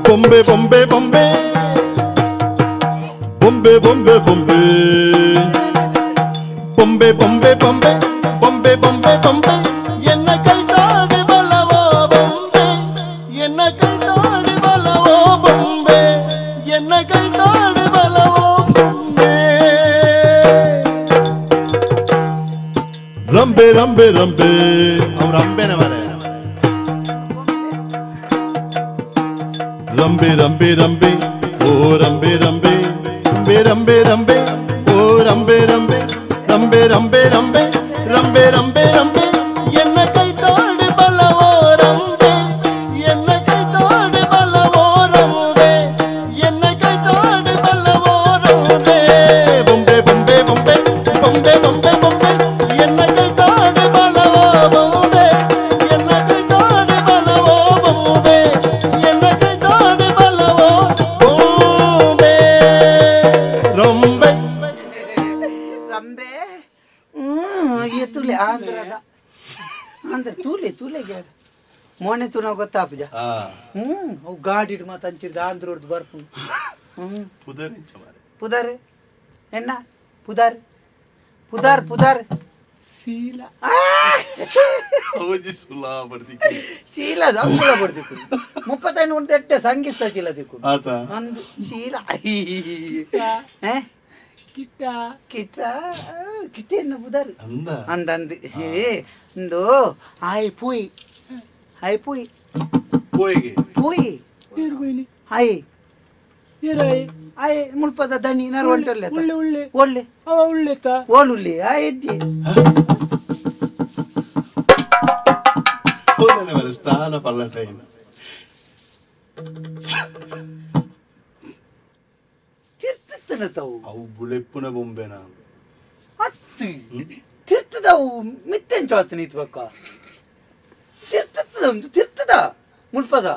ಬೊಂಬೆ ಬೊಂಬೆ ಬೊಂಬೆ ಬೊಂಬೆ ಬೊಂಬೆ ಬೊಂಬೆ ಬೊಂಬೆ ಬೊಂಬೆ ಬೊಂಬೆ ಬೊಂಬೆ ಬೊಂಬೆ ಬೊಂಬೆ ಎನ್ನ ಕೈ ತಾಡಿ ಬಲವೋ ಬೊಂಬೆ ಎನ್ನ ಕೈ ತಾಡಿ ಬಲವೋ ಬೊಂಬೆ ಎನ್ನ ಕೈ ತಾಡಿ ಬಲವೋ ಬೊಂಬೆ ರಂಬೆ ರಂಬೆ ರಂಬೆ ಅವ್ರ ಅಂಬೆನ ಮರೆ ರಂಬೆ ರಂಬೆ ರಂಬೆ ಓ ರಂಬೆ ರಂಬೆ ರಂಬೆ ರಂಬೆ ರಂಬೆ ಓ ರಂಬೆ ರಂಬೆ ರಂಬೆ ರಂಬೆ ರಂಬೆ ರಂಬೆ ರಂಬೆ ರಂಬೆ ಎನ್ನ ಕೈ ತಾಡಿ ಬಲವೋ ರಂಬೆ ಎನ್ನ ಕೈ ತಾಡಿ ಬಲವೋ ರಂಬೆ ಎನ್ನ ಕೈ ತಾಡಿ ಬಲವೋ ರಂಬೆ ಬೊಂಬೆ ಬೊಂಬೆ ಬೊಂಬೆ ಬೊಂಬೆ ಬೊಂಬೆ ಬೊಂಬೆ ಎನ್ನ ಕೈ ತಾಡಿ ಬಲವೋ ಬೊಂಬೆ ಎನ್ನ ಕೈ ತಾಡಿ ಬಲವೋ ಬೊಂಬೆ ಎನ್ನ ಕೈ ತಾಡಿ ಬಲವೋ ಬೊಂಬೆ ರಂಬೆ ರಂಬೆ ಎತ್ತುಲೆ ಆಂಧ್ರದ ಆಂಧ್ರ ತೂಲೆ ತೂಲೆಗೆ ಮೋನೆ ತೂನ ಗೊತ್ತಾಪುಜ ಅವು ಗಾಡಿಡ್ ಮಾತು ಅಂಚಿರ್ದು ಆಂಧ್ರದ್ದು ಬರ್ಪು ಪುದಾರ್ ಎಣ್ಣ ಪುದಾರ್ ಪುದಾರ್ ಪುದಾರ್ ಶೀಲ ಶೀಲ ಸುಲಾ ಬಡ್ದಿಕ್ಕು 35 ಉಂಟು ಎಟ್ಟೆ ಸಂಗೀತ ಶೀಲ ದಿಕ್ಕು ಅಂದು ಶೀಲ ಕಿಟ್ಟ ಕಿಟ್ಟ ಕಿಟ್ಟ ಎನ್ನ ಪುದಾರ್ ಅಂದ ಅಂದು ಏ ಇಂದು ಆಯ್ ಪೂಯ್ ಆಯ್ ಪೋಯಿ ಪೋಯಿಗೆ ಪೋಯಿ ಏರು ಪೋಯಿನಿ ಆಯ್ ಏರಾಯ್ ಆಯ್ ಮುಲ್ಪದ ದನಿ ನರವಂಟರ್ಲೆ ಉಳ್ಳೆ ಉಳ್ಳೆ ಒಳ್ಳೆ ಅವ ಉಳ್ಳೆತ ಓಳುಳ್ಳೆ ಆಯ್ ಎದ್ದಿ ಹೋದನೆ ಬರ ಸ್ಥಾನ ಪಲ್ಲಟೈನ ತಿರ್ತನ ತಾವು ಅವು ಬುಳೆಪ್ಪುನ ಬೊಂಬೆನ ಅತ್ತಿ ತಿರ್ತದವು ಮಿತ್ತೆಂಚು ಆತನ ಇತ್ಬಕ್ಕ ತಿರ್ತದ ಒಂದು ತಿರ್ತದ ಮುಲ್ಪದ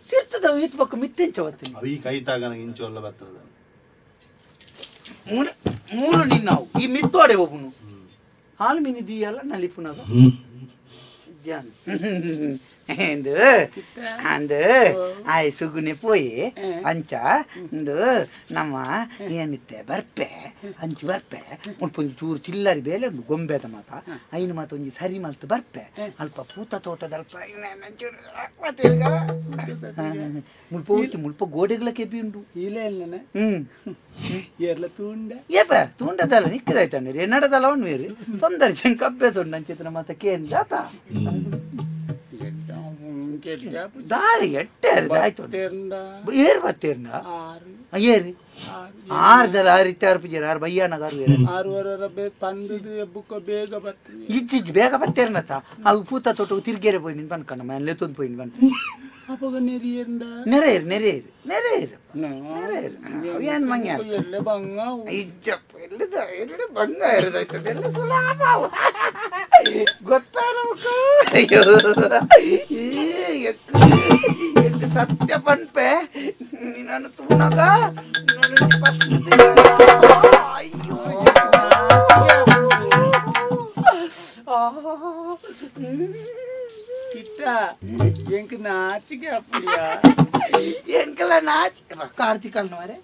ತಿರ್ತದವು ಇತ್ಬಕ್ಕ ಮಿತ್ತೆಂಚು ಆತನ ಅವು ಈ ಕೈ ತಾಗನ ಇಂಚು ಅಲ್ಲ ಬರ್ತದ ಮೂರು ಮೂರು ನಿನ್ನಾವು ಈ ಮಿತ್ತೋಡೆ ಹೋಗುನು ಹಾಲು ಮೀನು ದೀಯಲ್ಲ ನಲಿಪುನಾಗ ಅಂದು ಆಯ್ ಸುಗುನೆ ಪೋಯಿ ಅಂಚ ಇಂದು ನಮ್ಮ ಏನಿತ್ತೆ ಬರ್ಪೆ ಅಂಚು ಬರ್ಪೆ ಮುಲ್ಪ ಒಂಜಿ ಚೂರು ಚಿಲ್ಲರಿ ಬೇಲೆ ಉಂಡು ಗೊಂಬೆದ ಮಾತ ಐನು ಮಾತ ಒಂಜಿ ಸರಿ ಮಲ್ತು ಬರ್ಪೆ ಅಲ್ಪ ಪೂತ ತೋಟದ ಅಲ್ಪ ಮುಲ್ಪ ಹೋಗಿ ಮುಲ್ಪ ಗೋಡೆಗಳ ಕೆಪಿ ಉಂಡು ಇಲ್ಲ ಇಲ್ಲ ಹ್ಮ್ ಎರ್ಲ ತೂಂಡ ಏಪ ತೂಂಡದಲ್ಲ ನಿಕ್ಕದಾಯ್ತಾನೆ ಎನ್ನಡದಲ್ಲ ಅವನು ಬೇರೆ ತೊಂದರೆ ಚೆಂಗ್ ಕಬ್ಬೆ ತೊಂಡ ಅಂಚಿತ್ರ ಮಾತ ಕೇನ್ ಜಾತ ದಾರಿ ಎಟ್ಟೆ ಆಯ್ತು ಏರು ಬತ್ತೇರ್ನ ಏರು ಆರು ಜಲ ಆರು ಇತ್ತೆ ಆರು ಪೂಜಾರಿ ಆರು ಬಯ್ಯಾನಾಗ ಆರು ಬೇಗ ಬರ್ತದೆ ಇಜ್ಜಿ ಬೇಗ ಬತ್ತೇರ್ನತ ಅವು ಪೂತ ತೋಟ ತಿರ್ಗೇರೆ ಪೋಯಿ ನಿನ್ ಬನ್ಕಣ್ಣ ಮನೆ ತೊಂದು ಪೋಯಿನ್ ಬನ್ ಅಪಗ ನೆರಿಯೇರ್ಂಡ ನೆರೆಯರು ನೆರೆಯರು ನೆರೆಯರು ನೆರೆಯರು ಏನು ಮಂಗ ಎಲ್ಲ ಬಂಗ ಇಜ್ಜಪ್ಪ ಎಲ್ಲದ ಎಲ್ಲ ಬಂಗ ಇರೋದಾಯ್ತು ಎಲ್ಲ ಸುಲಾಭ ಗೊತ್ತಾ ನಮಕ ಅಯ್ಯೋ ಎಷ್ಟು ಸತ್ಯ ಪನ್ಪೆ ನಾನು ತೂನಾಗ ಅಯ್ಯೋ ಕಿಟ್ಟ ಎಂಕ್ ನಾಚಿಕೆ ಅಪ್ಪಯ್ಯ ಎಂಕಲ ನಾಚಿಕೆ ಕಾರ್ತಿಕ್ ಅಲ್ನವರೆ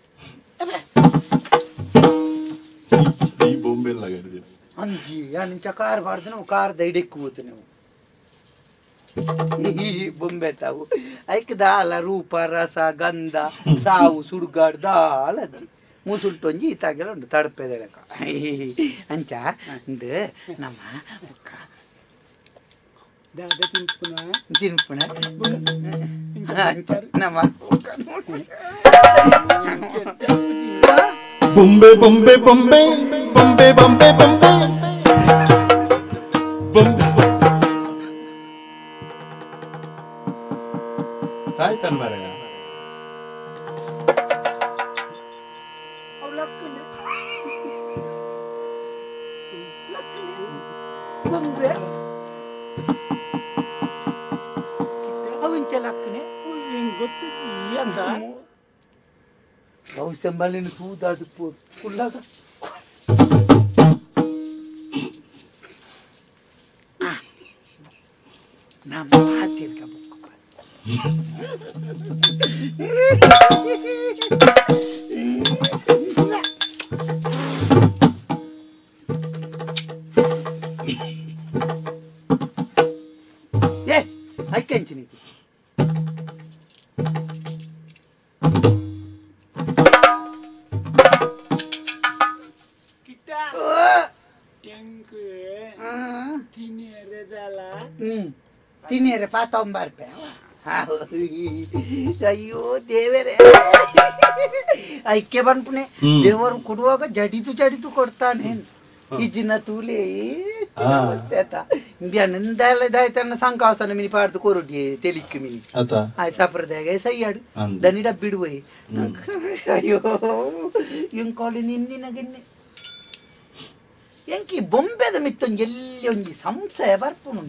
ಈ ಬೊಂಬೆ ಲಗಡಿದೆ ಅಂಜಿ ನಿಂಚ ಕಾರ್ ಬಾರ್ದು ನಾವು ಕಾರ್ ದೈಡೆಕ್ಕು ಹೋತು ನೀವು ಈ ಬೊಂಬೆ ತಾವು ಐಕ್ ದಾಲ ರೂಪ ರಸ ಗಂಧ ಸಾವು ಸುಡುಗಾಡು ದಾಲ ಅದ್ದಿ ಮುಸುಲ್ಟೊಂಜಿ ಈತಾಗೆಲ್ಲ ಉಂಟು ತಡಪೆದ ಲೆಕ್ಕ ಅಂಚ ಇಂದು ನಮ್ಮ ದಾದ ತಿನ್ಪುನ ತಿನ್ಪುನ ಅಂಚ ನಮ್ಮ ಬೊಂಬೆ ಬೊಂಬೆ ಬೊಂಬೆ ಬೊಂಬೆ ಬೊಂಬೆ ಬೊಂಬೆ ಬೊಂಬೆ ತಾಯ್ತಾನ ಮಾರಾಯ ಬೊಂಬೆ ಅವಿಂಚ ಲಕ್ಕನೆ ಹೆಂಗ್ ಗೊತ್ತಿತ್ತು ಅಂತ ಬಹುಶಂಬಲಿನ ತೂದಾದು ಕುಲ್ಲಾಗ ನಮ್ಮ ಹಾತಿರ್ಕ ಬುಕ್ ಏ ಐಕೆಂಚಿ ನೀ ಕಿಟ್ಟ ಎಂಕ್ ತಿನ್ನಿಯರೆದಲ್ಲ ತಿನ್ನಿಯರೆ ಪಾತೊಂಬರ್ಪೆ ಅಯ್ಯೋ ದೇವರೇ ಐಕ್ಯ ಬನ್ಪುನೆ ದೇವರು ಕೊಡುವಾಗ ಜಡಿತು ಜಡಿತು ಕೊಡ್ತಾನೆ ಇಜ್ಜಿನ ತೂಲೆ ಇಂದಾಯ್ತನ್ನ ಸಂಕಾಸನ ಮಿನಿ ಪಾಡ್ದು ಕೊರುಡಿ ತೆಲಿಕ್ಕು ಮಿನಿ ಆಯ್ ಸಾಪ್ರದಾಯ ಸೈಯಾಡು ದನಿ ಡಬ್ಬಿಡುವೈ ಅಯ್ಯೋ ಇಂಕಾಲಿ ನಿನ್ನಿನ ಗಿನ್ನೆ ಎಂಕಿ ಬೊಂಬೆದ ಮಿತ್ತೊಂಜಿ ಎಲ್ಲಿ ಒಂಜಿ ಸಂಶಯ ಬರ್ಪುನು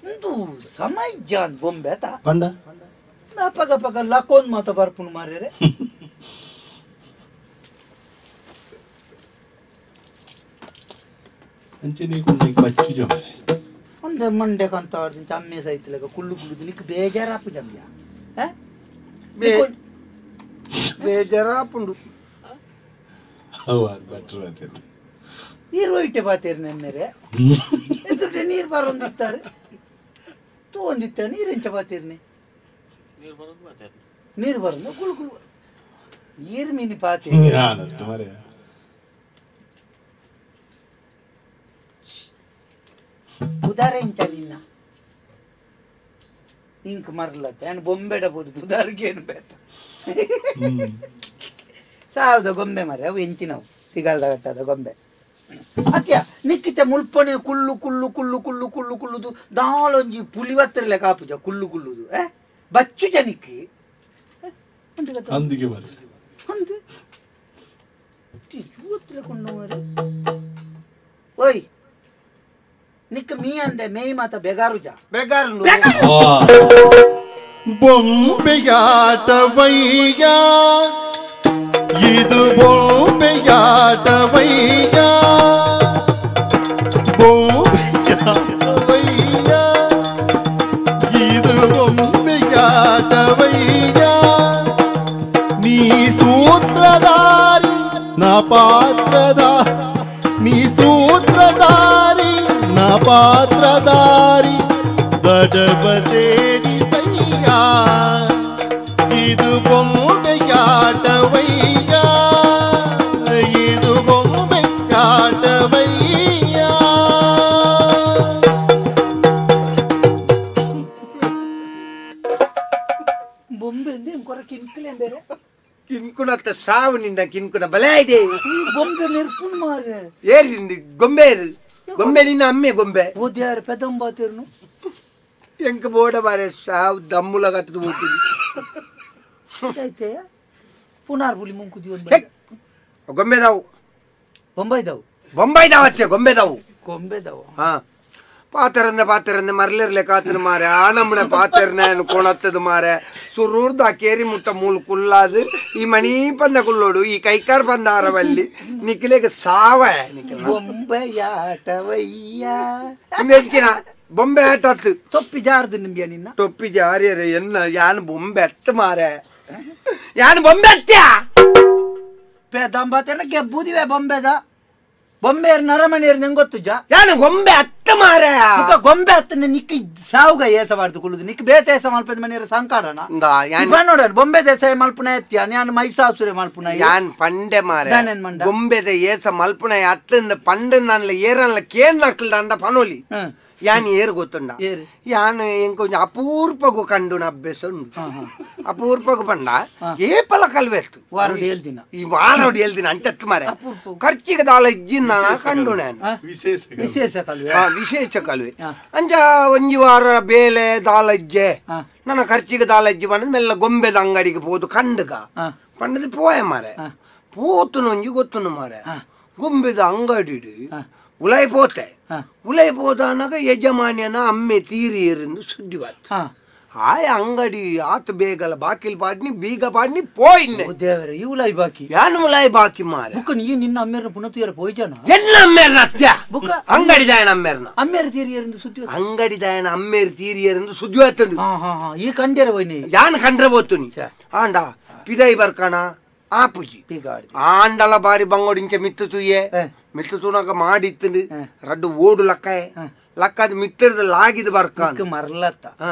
ಒಂದು ಸಮಯ ಬೊಂಬೆ ಆತ ಪಂಡ ಪಗ ಪಗ ಲಕೋನ್ ಮಾತ ಬರ್ಪುನು ಮಾರ್ರೆ ಅಂಚನೆ ಕೊಂಡೆ ಬಚ್ಚು ಜಮರೆ ಒಂದ ಮಂಡೆ ಕಂತ ಆಡ್ತೀನಿ ಅಮ್ಮೆ ಸೈತಲಕ ಕುಳ್ಳು ಕುಳ್ಳುದು ನಿಕ್ ಬೇಜಾರಾಪು ಜಮ್ಯ ಬೇಜಾರಾಪುಂಡು ಅವ ಬೆಟರ್ ಆತೈತೆ ನೀರು ಹೋಯ್ಟೆ ಬಾತೇರಿ ನನ್ನೆರೆ ಎದುರುಡೆ ನೀರು ಬರೋಂದಿತ್ತಾರೆ ತೂ ಒಂದಿತ್ತ ನೀರೆಂಚ ಬಾತೇರ್ನಿ ನೀರು ಬರೋದು ಕುಳು ಕುಳು ನೀರು ಮೀನಿ ಪಾತೆ ಮಾರೆ ಉದಾರ ಎಂಚ ನಿನ್ನ Ink ಮರ್ಲತ್ತ ಏನು ಬೊಂಬೆಡ ಬೋದು ಬುದಾರ್ಗೇನು ಬೇತ ಸಾವದ ಗೊಂಬೆ ಮರೆ ಅವು ಎಂಚಿನವು ಸಿಗಲ್ದಾಗತ್ತದ ಗೊಂಬೆ ಅತ್ಯ ನಿಕ್ಕಿತ ಮುಲ್ಪನೆ ಕುಲ್ಲು ಕುಲ್ಲು ಕುಲ್ಲು ಕುಲ್ಲು ಕುಲ್ಲು ಕುಲ್ಲುದು ದಾಲೊಂಜಿ ಪುಲಿವತ್ತರಲೆ ಕಾಪುಜ ಕುಲ್ಲು ಕುಲ್ಲುದು ಬಚ್ಚು ಜನಿಕ್ಕಿ ಅಂದಿಗೆ ಮರೆ ಅಂದು ಕೊಂಡು ಓಯ್ ನಿಕ್ಕ ಮೀ ಅಂದೆ ಮೇಯ್ ಮಾತ ಬೆಗಾರುಜ ಬೆಗಾರು ಬೊಂಬೆಯಾಟವಯ್ಯ ಇದು ಬೊಂಬೆಯಾಟವಯ್ಯ ಬೊಂಬೆಯಾಟವಯ್ಯ ಇದು ಬೊಂಬೆಯಾಟವಯ್ಯ ನೀ ಸೂತ್ರಧಾರಿ ನಾ ಪಾತ್ರಧಾರಿ ನೀ ಸೂತ್ರಧಾರಿ ನಾ ಪಾತ್ರಧಾರಿ ದಡವ ಸೇರಿಸಯ್ಯ ಇದು ಬೊಂಬೆಯಾಟವಯ್ಯ ಇದು ಬೊಂಬೆಯಾಟವಯ್ಯ ಬೊಂಬೆ ಕೊರ ಕಿನ್ಕಲೆ ಬೇರೆ ಕಿನ್ಕುಣತ್ತ ಸಾವು ನಿನ್ನ ಕಿನ್ಕುಣ ಬಲೆ ಇದೆ ಬೊಂಬೆ ನಿರ್ಪುಣ್ ಮಾರೆ ಏರಿ ಗೊಂಬೆ ಗೊಂಬೆ ನಿನ್ನ ಅಮ್ಮೆ ಗೊಂಬೆ ಓದ್ಯಾರ ಪೆದಂಬಾತಿರ್ನು ಎಂಕ ಬೋಡ ಮಾರೆ ಸಾವು ದಮ್ಮುಲ ಕಟ್ಟದು ಹೋಗ್ತೀನಿ ಐತೆ ಪುನಾರ್ ಬುಲಿ ಮುಂಕುದಿ ಗೊಂಬೆದಾವು ಬೊಂಬೈದಾವು ಬೊಂಬೈದಾವ ಅತ್ತೆ ಗೊಂಬೆದಾವು ಗೊಂಬೆದಾವು ಹಾ ಪಾತರಂದ ಪಾತರಂದ ಮರಲಿರ್ಲೆ ಕಾತನ ಮಾರೆ ಆ ನಮ್ಮನೆ ಪಾತರನ ಕೊಣತ್ತದ ಮಾರೆ ಸುರೂರ್ದು ಆ ಕೇರಿ ಮುಟ್ಟ ಮೂಲು ಕುಲ್ಲಾದು ಈ ಮಣಿ ಪಂದ ಕುಲ್ಲೋಡು ಈ ಕೈಕಾರ್ ಬಂದ ಆರವಲ್ಲಿ ನಿಕ್ಕಿಲೇಗ ಸಾವ ನಿಕ್ಕಿಲ ಬೊಂಬೆಯಾಟವಯ್ಯ ಎಂಚಿನ ಬೊಂಬೆ ಆಟ ಅತ್ತು ತೊಪ್ಪಿ ಜಾರ್ದು ನಿಂಬಿಯ ನಿನ್ನ ತೊಪ್ಪಿ ಜಾರಿಯರೆ ಎನ್ನ ಯಾನ್ ಬೊಂಬೆ ಅತ್ತ ಮಾರೆ ಯಾನ್ ಬೊಂಬೆ ಅತ್ತ್ಯಾ ಪೆದಂಬಾತೇನ ಗೆಬ್ಬುದಿವೆ ಬೊಂಬೆದ ಬೊಂಬೆಯರ್ ನರಮಣಿಯರ್ ನಂಗೆ ಗೊತ್ತು ಜಾ ಯಾನು ಗೊಂಬೆ ಅತ್ತ ಮಾರೆ ಮುಖ ಗೊಂಬೆ ಅತ್ತನೆ ನಿಕ್ಕಿ ಸಾವುಗ ಏಸಬಾರ್ದು ಕುಳ್ಳುದು ನಿಕ್ಕಿ ಬೇತ ಏಸ ಮಲ್ಪದ ಮನೆಯರ ಸಂಕಾಡಣ ನೋಡ ಬೊಂಬೆ ದೇಸಾಯ ಮಲ್ಪುನ ಎತ್ತಿಯ ನಾನು ಮೈಸಾಸುರೆ ಮಲ್ಪುನ ಯಾನ್ ಪಂಡೆ ಮಾರೆ ಗೊಂಬೆದ ಏಸ ಮಲ್ಪುನ ಅತ್ತಂದ ಪಂಡ ನನ್ಲ ಏರನ್ಲ ಕೇನ್ ನಕ್ಲ್ದ ಅಂದ ಪನೋಲಿ ಯಾನ್ ಏರು ಗೊತ್ತುಂಡ ಯಾನ್ ಎಂಕೊಂಚ ಅಪೂರ್ಪಗು ಕಂಡುನ ಅಭ್ಯಾಸ ಉಂಟು ಅಪೂರ್ಪಗು ಪಂಡ ಏಪಲ ಕಲ್ವೆತ್ತು ವಾರೋಡು ಈ ವಾರೋಡು ಹೇಳ್ದಿನ ಅಂಚತ್ತು ಮಾರೆ ಖರ್ಚಿಗೆ ದಾಲ ಇಜ್ಜಿನ ಕಂಡು ನಾನು ವಿಶೇಷ ಕಲ್ವೆ ವಿಶೇಷ ಕಲ್ವೆ ಅಂಚ ಒಂಜಿ ವಾರ ಬೇಲೆ ದಾಲಜ್ಜೆ ನನ್ನ ಖರ್ಚಿಗೆ ದಾಲಜ್ಜಿ ಬಂದ ಮೆಲ್ಲ ಗೊಂಬೆದ ಅಂಗಡಿಗೆ ಪೋದು ಕಂಡುಗ ಪಂಡದ ಪೋಯ ಮಾರೆ ಪೋತುನೊಂಜಿ ಗೊತ್ತುನು ಮಾರೆ ಗೊಂಬೆದ ಅಂಗಡಿ ಉಲೈ ಪೋತೆ ಉಲೈ ಪೋದಾನಾಗ ಯಜಮಾನ್ಯನ ಅಮ್ಮೆ ತೀರಿಯರೆಂದು ಸುದ್ದಿ ಬಾತು ಆಯ ಅಂಗಡಿ ಆತ ಬೇಗಲ ಬಾಕಿಲ್ ಪಾಡ್ನಿ ಬೀಗ ಪಾಡ್ನಿ ಪೋಯಿನ್ನೆ ದೇವರೇ ಈ ಉಲಾಯಿ ಬಾಕಿ ಯಾನು ಉಲಾಯಿ ಬಾಕಿ ಮಾರೆ ಬುಕ್ಕ ನೀ ನಿನ್ನ ಅಮ್ಮೇರನ ಪುನಃ ತುಯರ ಪೋಯ್ಜನ ಎನ್ನ ಅಮ್ಮೇರನ ಅತ್ಯ ಬುಕ್ಕ ಅಂಗಡಿ ದಾಯನ ಅಮ್ಮೇರನ ಅಮ್ಮೇರ ತೀರಿಯರೆಂದು ಸುದ್ದಿ ಅಂಗಡಿ ದಾಯನ ಅಮ್ಮೇರ ತೀರಿಯರೆಂದು ಸುದ್ದಿ ಆತಂದು ಹಾ ಹಾ ಹಾ ಈ ಕಂಡ್ಯರ ಹೋಯ್ನಿ ಯಾನ್ ಕಂಡ್ರೆ ಬೋತು ನೀ ಆಂಡ ಪಿದೈ ಬರ್ಕಣ ಆಪುಜಿ ಆಂಡಲ ಬಾರಿ ಬಂಗೋಡಿಂಚ ಮಿತ್ತು ತುಯ್ಯೆ ಮಿತ್ತು ತುನಕ ಮಾಡಿತ್ತು ರಡ್ಡು ಓಡು ಲಕ್ಕಾಯ ಲಕ್ಕದ ಮಿತ್ತರದ ಲಾಗಿದ ಬರ್ಕ ಮರ್ಲತ್ತ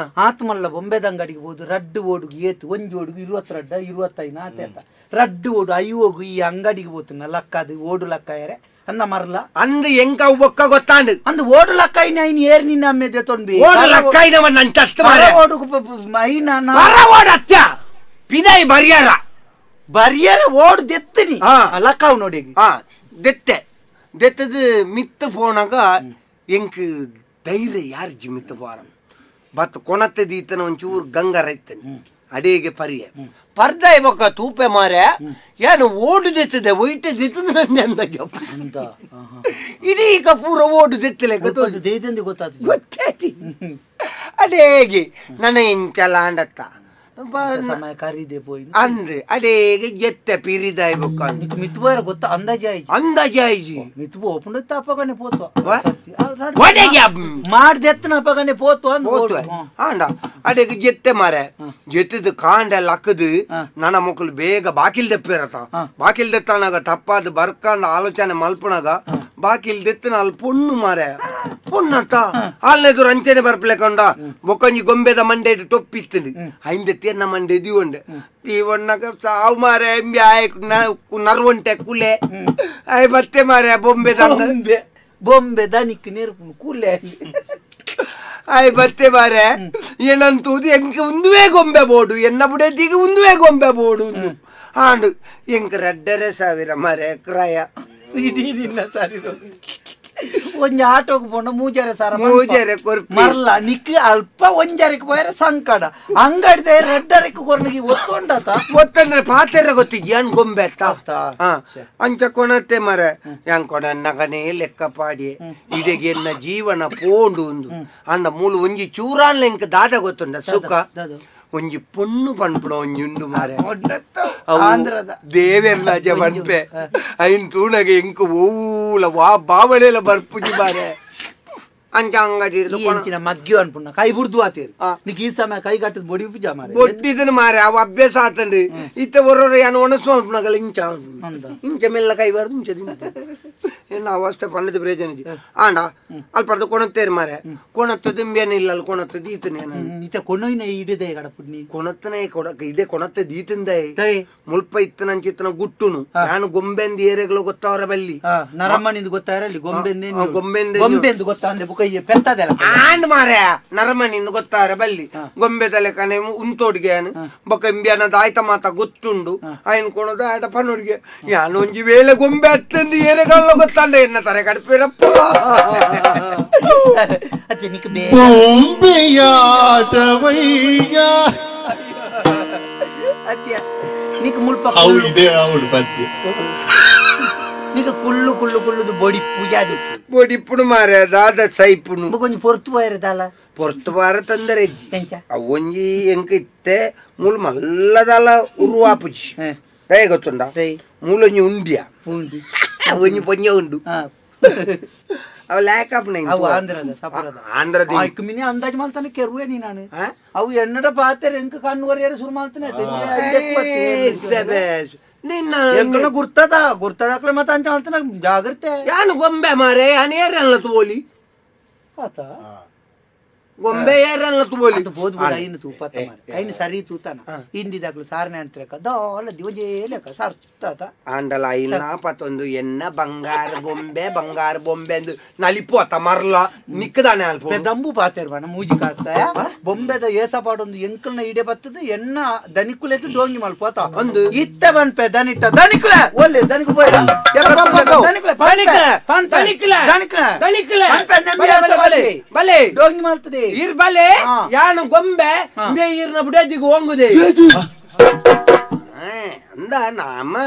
ಆತ್ಮಲ್ಲ ಬೊಂಬೆದ ಅಂಗಡಿಗೆ ಹೋದು ರಡ್ಡು ಓಡುಗು ಏತು ಒಂಜಿ ಓಡುಗು 22 25 ಆತ ರಡ್ಡು ಓಡು ಐವೋಗು ಈ ಅಂಗಡಿಗೆ ಹೋತುನ ಲಕ್ಕದು ಓಡು ಲಕ್ಕಾಯರೆ ಅಂದ ಮರ್ಲ ಅಂದ ಎಂಕ ಒಕ್ಕ ಗೊತ್ತಾಂಡು ಅಂದ ಓಡು ಲಕ್ಕಾಯಿನ ಐನ್ ಏರ್ ನಿನ್ನ ಅಮ್ಮೆದೆ ತೊಂಬಿ ಓಡು ಲಕ್ಕಾಯಿನ ನಂಚಷ್ಟು ಮಾರೆ ಓಡುಗು ಐನ ಬರ ಓಡತ್ಯ ಪಿದೈ ಬರಿಯರ ಬರಿಯರ ಓಡು ದೆತ್ತನಿ ಲಕ್ಕಾವು ನೋಡಿ ಹಾ ದೆತ್ತೆ ದೆತ್ತದು ಮಿತ್ತ ಪೋನಾಗ ಎಂಕ್ ಧೈರ್ಯ ಯಾರ್ಜಿ ಮಿತ್ತ ಪೋರ ಬತ್ ಕೊಣತ್ತೆ ದೀತನ ಒಂಚೂರು ಗಂಗರ ಇತ್ತನೆ ಅಡಿಗೆ ಪರಿಯ ಪರ್ದಾಯ ಬೊಕ್ಕ ತೂಪೆ ಮಾರೆ ಏನು ಓಡು ದೆತ್ತದೆ ಒಯ್ಟೆ ದೆತ್ತದ ನಂದೆ ಅಂದ ಇಡೀ ಪೂರ ಓಡು ದೆತ್ತಲೆ ದೇದಂದು ಗೊತ್ತಾಯ್ತು ಗೊತ್ತಾಯ್ತಿ ಅಡೇಗೆ ನನ್ನ ಎಂಚಲ ಅಂಡತ್ತ ಸಮಯ ಕರೀದೆ ಪೋಯಿ ಅಂದ್ ಅಡೇಗೆ ಜೆತ್ತೆ ಪಿರಿದಾಯ ಬೊಕ್ಕ ಮಿತ್ತು ಬೋಯರ ಗೊತ್ತ ಅಂದಾಜೆ ಆಯ್ತು ಅಂದಾಜೆ ಆಯ್ತು ಮಿತ್ತು ಓಪನ್ ಅಪ್ಪಗನೆ ಪೋತು ಮಾಡ್ದೆತ್ತನ ಅಪ್ಪಗನೆ ಪೋತು ಅಂದ್ ಪೋತು ಆಂಡ ಅಡೇಗೆ ಜೆತ್ತೆ ಮಾರೆ ಜೆತ್ತದ ಕಾಂಡ ಲಕ್ಕದು ನನ್ನ ಮಕ್ಕಳು ಬೇಗ ಬಾಕಿಲ್ ದೆಪ್ಪಿರತ ಬಾಕಿಲ್ ದೆತ್ತನಾಗ ತಪ್ಪಾದ ಬರ್ಕಂದ ಆಲೋಚನೆ ಮಲ್ಪನಾಗ ಬಾಕಿಲ್ ದೆತ್ತನ ಅಲ್ಲಿ ಪೊಣ್ಣು ಮಾರೆ ಪೊಣ್ಣತ್ತ ಅಲ್ಲೆದುರು ಅಂಚನೆ ಬರ್ಪಲೆ ಕಂಡ ಬೊಕ್ಕಂಜಿ ಗೊಂಬೆದ ಮಂಡೆ ಟೊಪ್ಪಿತ್ತಂದು ಐಂದ ತೇನ ಮಂಡೆ ದಿವಂಡೆ ತೀವಣ್ಣಗ ಸಾವು ಮಾರೆ ನರ್ವಂಟೆ ಕುಲೆ ಆಯ್ ಬತ್ತೆ ಮಾರೆ ಬೊಂಬೆದ ಬೊಂಬೆ ದನಿಕ್ ನೆರ್ಪುನು ಕೂಲೆ ಆಯ್ ಬತ್ತೆ ಮಾರೆ ಏನಂತೂದು ಎಂಕ್ ಉಂದುವೇ ಗೊಂಬೆ ಬೋಡು ಎನ್ನ ಬುಡೆದಿಗೆ ಉಂದುವೇ ಗೊಂಬೆ ಬೋಡು ಆಂಡು ಎಂಕ್ 2,500 ಮರೆ ಕ್ರಯ ಇಡೀ ಸರಿ ಒಂಜಿ ಆಟೋಗ್ ಪೋಂಡ 3,500 3,500 ಕೊರ್ಪಿ ಮರ್ಲ ನಿಕ್ ಅಲ್ಪ 1,500 ಪೋಯರೆ ಸಂಕಡ ಅಂಗಡಿದ 2,500 ಕೊರ್ನಿಗೆ ಒತ್ತೊಂಡತ ಒತ್ತಂದ್ರೆ ಪಾತೆರ ಗೊತ್ತಿಜ್ಜಿ ಅನ್ ಗೊಂಬೆ ಅತ್ತ ಅಂಚ ಕೊಣತೆ ಮರೆ ಯಾನ್ ಕೊಡ ನಗನೇ ಲೆಕ್ಕ ಪಾಡಿ ಇಡೆಗೆ ಎನ್ನ ಜೀವನ ಪೋಂಡು ಉಂದು ಅಂಡ ಮೂಲು ಒಂಜಿ ಚೂರಾನ್ಲ ಎಂಕ್ ದಾದ ಗೊತ್ತುಂಡ ಸುಖ ಒಂಜಿ ಪೊಣ್ಣು ಪನ್ಪುಣ ಒಂಜಿ ಉಂಡು ಮಾರೆ ದೇವೆರ್ನಾಜ ಪನ್ಪೆ ಐನ್ ತೂಣಗೆ ಎಂಕ್ ಓಲ ವಾ ಬಾವಳೆಲ ಬರ್ಪುಜಿ ಮಾರೆ ಅಂಚ ಅಂಗಡಿ ಹಿಡ್ದು ಮಗ್ಗಿ ಅನ್ಪುಣ ಕೈ ಬುಡ್ದು ಆತೇರಿ ನಿಕ್ ಈ ಸಮಯ ಕೈ ಕಟ್ಟದ ಬೊಡಿ ಪೂಜಾ ಮಾರೆ ಬೊಡ್ಡಿದನು ಮಾರೆ ಅವು ಅಭ್ಯಾಸ ಆತಂಡು ಇತ್ತ ಒರ್ರೊರ ಯಾನ್ ಒಣಸು ಅನ್ಪುನಗಲ ಇಂಚ ಇಂಚ ಮೆಲ್ಲ ಕೈ ಬಾರ್ದು ಇಂಚ ತಿಂತ ಏನು ಅವಸ್ಥೆ ಪಂಡದ ಪ್ರಯೋಜನ ಆಂಡ ಅಲ್ಪರ್ದು ಕೊಣತ್ತೇರಿ ಮಾರೆ ಕೊಣತ್ತ ದಿಂಬೇನ ಇಲ್ಲ ಅಲ್ಲಿ ಕೊಣತ್ತ ದೀತನೆ ಇತ್ತ ಕೊಣೋಯಿನ ಇಡದೆ ಕಡಪುಡ್ನಿ ಕೊಣತ್ತನೇ ಕೊಡ ಇದೇ ಕೊಣತ್ತ ದೀತಂದ ಮುಲ್ಪ ಇತ್ತನಂಚಿತ್ತನ ಗುಟ್ಟುನು ನಾನು ಗೊಂಬೆಂದು ಏರೆಗಳು ಗೊತ್ತವರ ಬಲ್ಲಿ ನರಮನಿಂದ ಗೊತ್ತಾರ ಅಲ್ಲಿ ಗೊಂಬೆಂದು ಗೊಂಬೆಂದು ಗೊಂಬೆಂದು ಗೊತ್ತ ಬುಕ್ಕ ಪೆತ್ತದೆಲ್ಲ ಆಂಡ್ ಮಾರೆ ನರಮನಿಂದ ಗೊತ್ತಾರ ಬಲ್ಲಿ ಗೊಂಬೆ ತಲೆ ಕನೆ ಉಂತೋಡ್ಗೆ ಬೊಕ್ಕ ಇಂಬಿಯನ ದಾಯ್ತ ಮಾತ ಗೊತ್ತುಂಡು ಆಯ್ನ ಕೊಣದು ಆಟ ಪನ್ನೊಡ್ಗೆ ಯಾನು ಒಂಜಿ ವೇಳೆ ಗೊಂಬೆ ಅತ್ತಂದು ಏರೆಗಲ್ಲ ಗೊತ್ತಲ್ಲ ಎನ್ನ ತರೆ ಕಡ್ಪಿರಪ್ಪ ಬೊಂಬೆಯಾಟವಯ್ಯ ನಿಕ ಕುಳ್ಳು ಕುಳ್ಳು ಕುಳ್ಳುದು ಬೊಡಿ ಪೂಜಾ ಬೊಡಿಪುಡು ಮಾರೆ ದಾದ ಸೈಪುನು కొంచెం పొరుతు పోయారు దాల పొరుతు వార ತೊಂದರೆ ಒಂಜಿ ಎಂಕ ಇತ್ತೆ ಮೂಲು ಮಲ್ಲದಾಲ ಉರುವಾಪುಜಿ ದಯ ಗೊತ್ತುಂಡ ಮೂಲೊಂಜಿ ಉಂಡಿಯ ಉಂಡಿ ಒಂಜಿ ಪೊಂಜ ಉಂಡು ಅವು ಲ್ಯಾಕಪ್ನ ಅವು ಆಂಧ್ರದ ಸಪರದ ಆಂಧ್ರದ ಆಯ್ಕು ಮಿನಿ ಅಂದಾಜು ಮಾಡ್ತಾನೆ ಕೆರುವೆ ನೀ ನಾನು ಅವು ಎನ್ನಡ ಪಾತೆರೆ ಎಂಕ ಕಣ್ಣು ಹೊರೆಯರು ಶುರು ಮಾಡ್ತಾನೆ ನಿನ್ನ ಎಂಕನ ಗುರ್ತದ ಗುರ್ತದಾಕ್ಲೆ ಮತ್ತೆ ಅಂಚ ಮಾಡ್ತಾನೆ ಜಾಗ್ರತೆ ಯಾನು ಗೊಂಬೆ ಮಾರೆ ಯಾನು ಏರಲ್ಲ ತೋಲಿ ಆತ ಗೊಂಬೆ ಏರಲ್ಲ ತೋಲಿ ಬೋದು ಬೋದು ಐನು ತೂಪತ್ತ ಮಾರೆ ಐನು ಸರಿ ತೂತಾನ ಹಿಂದಿದಾಕ್ಲು ಸಾರನೆ ಅಂತ ದಾಲ ದಿವಜೇ ಲೆಕ್ಕ ಸಾರ್ತಾತ ಆಂಡಲ ಐನ ಪತ್ತೊಂದು ಎನ್ನ ಬಂಗಾರ ಬೊಂಬೆ ಬಂಗಾರ ಬೊಂಬೆ ಅಂದು ನಲಿಪು ಅತ್ತ ಮರ್ಲ ನಿಕ್ಕದಾನೆ ಅಲ್ಪ ದಂಬು ಪಾತೇರ್ ಬಣ್ಣ ಮೂಜಿ ಕಾಸ್ತಾಯ ಬೊಂಬೆದ ಏಸ ಪಾಡೊಂದು ಎಂಕಲ್ನ ಇಡೆ ಬತ್ತದು ಎನ್ನ ದನಿಕುಲೆಗೆ ಡೋಂಗಿ ಮಲ್ಪೋತ ಒಂದು ಇತ್ತ ಬನ್ಪೆ ದನಿಟ್ಟ ದನಿಕುಲೆ ಒಲ್ಲೆ ದನಿಕು ಪೋಯ್ರ ಬಲೆ ಡೋಂಗಿ ಮಾಡ್ತದೆ ಇರ್ ಬಲೆ ಯಾನು ಗೊಂಬೆ ಈರ್ನ ಬುಡದಿಗೆ ಹೋಗುದೆ ಅಂದ ನಾಮ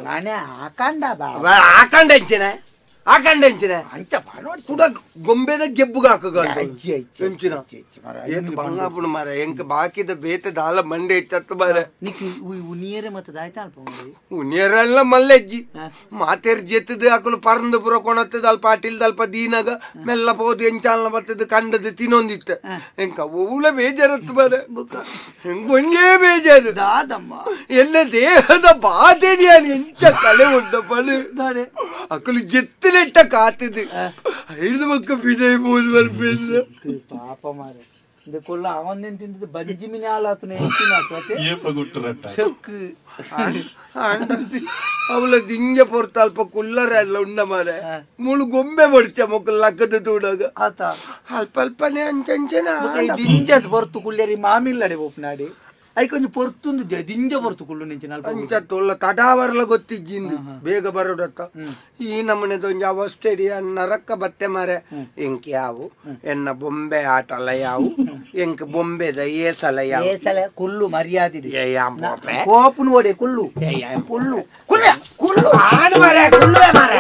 ನಾನೇ ಹಾಕಂಡ ಬಾ ಹಾಕಂಡ ಎಂಚಿನ ಹಾಕಂಡ ಎಂಚಿನ ಅಂಚ ಕುಡ ಗೊಂಬೆದ ಗೆಬ್ಬುಗ ಹಾಕುಗ ಎಂಚಿನ ಏತು ಬಂಗಾಪುಣ ಮಾರ ಎಂಕ ಬಾಕಿದ ಬೇತ ದಾಲ ಮಂಡೆ ಇಚ್ಚತ್ತು ಮಾರ ನಿಕ್ ಉನಿಯರೆ ಮತ್ತೆ ದಾಯ್ತ ಅಲ್ಪ ಉನಿಯರೆಲ್ಲ ಮಲ್ಲೆಜ್ಜಿ ಮಾತೇರ್ ಜೆತ್ತದು ಹಾಕಲು ಪರಂದು ಪುರ ಕೊಣತ್ತದ ಅಲ್ಪ ಅಟಿಲ್ದ ಅಲ್ಪ ದೀನಾಗ ಮೆಲ್ಲ ಪೋದು ಎಂಚಾಲ್ನ ಬತ್ತದ ಕಂಡದ ತಿನ್ನೊಂದಿತ್ತ ಎಂಕ ಓಲ ಬೇಜಾರತ್ತು ಮಾರ ಹೆಂಗ ಒಂಜೇ ಬೇಜಾರು ದಾದಮ್ಮ ಎನ್ನ ದೇಹದ ಬಾಧೆಡಿಯಾನ ಎಂಚ ಕಲೆ ಉಂಡಪ್ಪನು ಅಕಲು ಜೆತ್ತಲೆಟ್ಟ ಕಾತದು ಐದು ಮಕ್ಕ ಬಿದೆ ಬೋಲ್ ಬರ್ಪೇನು ಪಾಪ ಮಾರೆ ಇದಕ್ಕೊಲ್ಲ ಅವನ್ನೇನು ತಿಂದದ್ದು ಬಂಜಿ ಮಿನಿ ಹಾಲಾತುನೆ ಚೆಕ್ ಅವಳ ದಿಂಜ ಪೊರ್ತ ಅಲ್ಪ ಕುಲ್ಲರ ಎಲ್ಲ ಉಂಡ ಮಾರೆ ಮುಳು ಗೊಂಬೆ ಬಡ್ಚ ಮೊಕ್ಕಲು ಲಕ್ಕದ ತೂಡಾಗ ಆತ ಅಲ್ಪ ಅಲ್ಪನೆ ಅಂಚಂಚನ ದಿಂಜದ ಪೊರ್ತು ಕುಲ್ಲೇರಿ ಮಾಮಿಲ್ಲಡೆ ಒಪ್ಪನಾಡಿ I ಕೊಂಚ ಪೊರ್ತುಂದು ದಿಂಜ ಪೊರ್ತು ಕುಳ್ಳು ನಿಂಚಿನ ಅಲ್ಪ ಅಂಚ ತೊಲ್ಲ ತಡಾವರ್ಲ ಗೊತ್ತಿಜ್ಜಿಂದು ಬೇಗ ಬರೋಡತ್ತ ಈ ನಮೂನೆದ ಒಂಜಿ ಅವಸ್ಥೆ ನರಕ್ಕ ಬತ್ತೆ ಮಾರೆ ಎಂಕ್ ಯಾವು ಎನ್ನ ಬೊಂಬೆ ಆಟಲ ಯಾವು ಎಂಕ್ ಬೊಂಬೆದ ಏಸಲ ಯಾವು ಏಸಲ ಕುಲ್ಲು ಮರ್ಯಾದೆ ಏ ಕೋಪುನು ಓಡೆ ಕುಲ್ಲು ಕುಲ್ಲು ಕುಲ್ಲ ಕುಲ್ಲು ಆಡು ಮಾರೆ ಕುಲ್ಲುವೆ ಮಾರೆ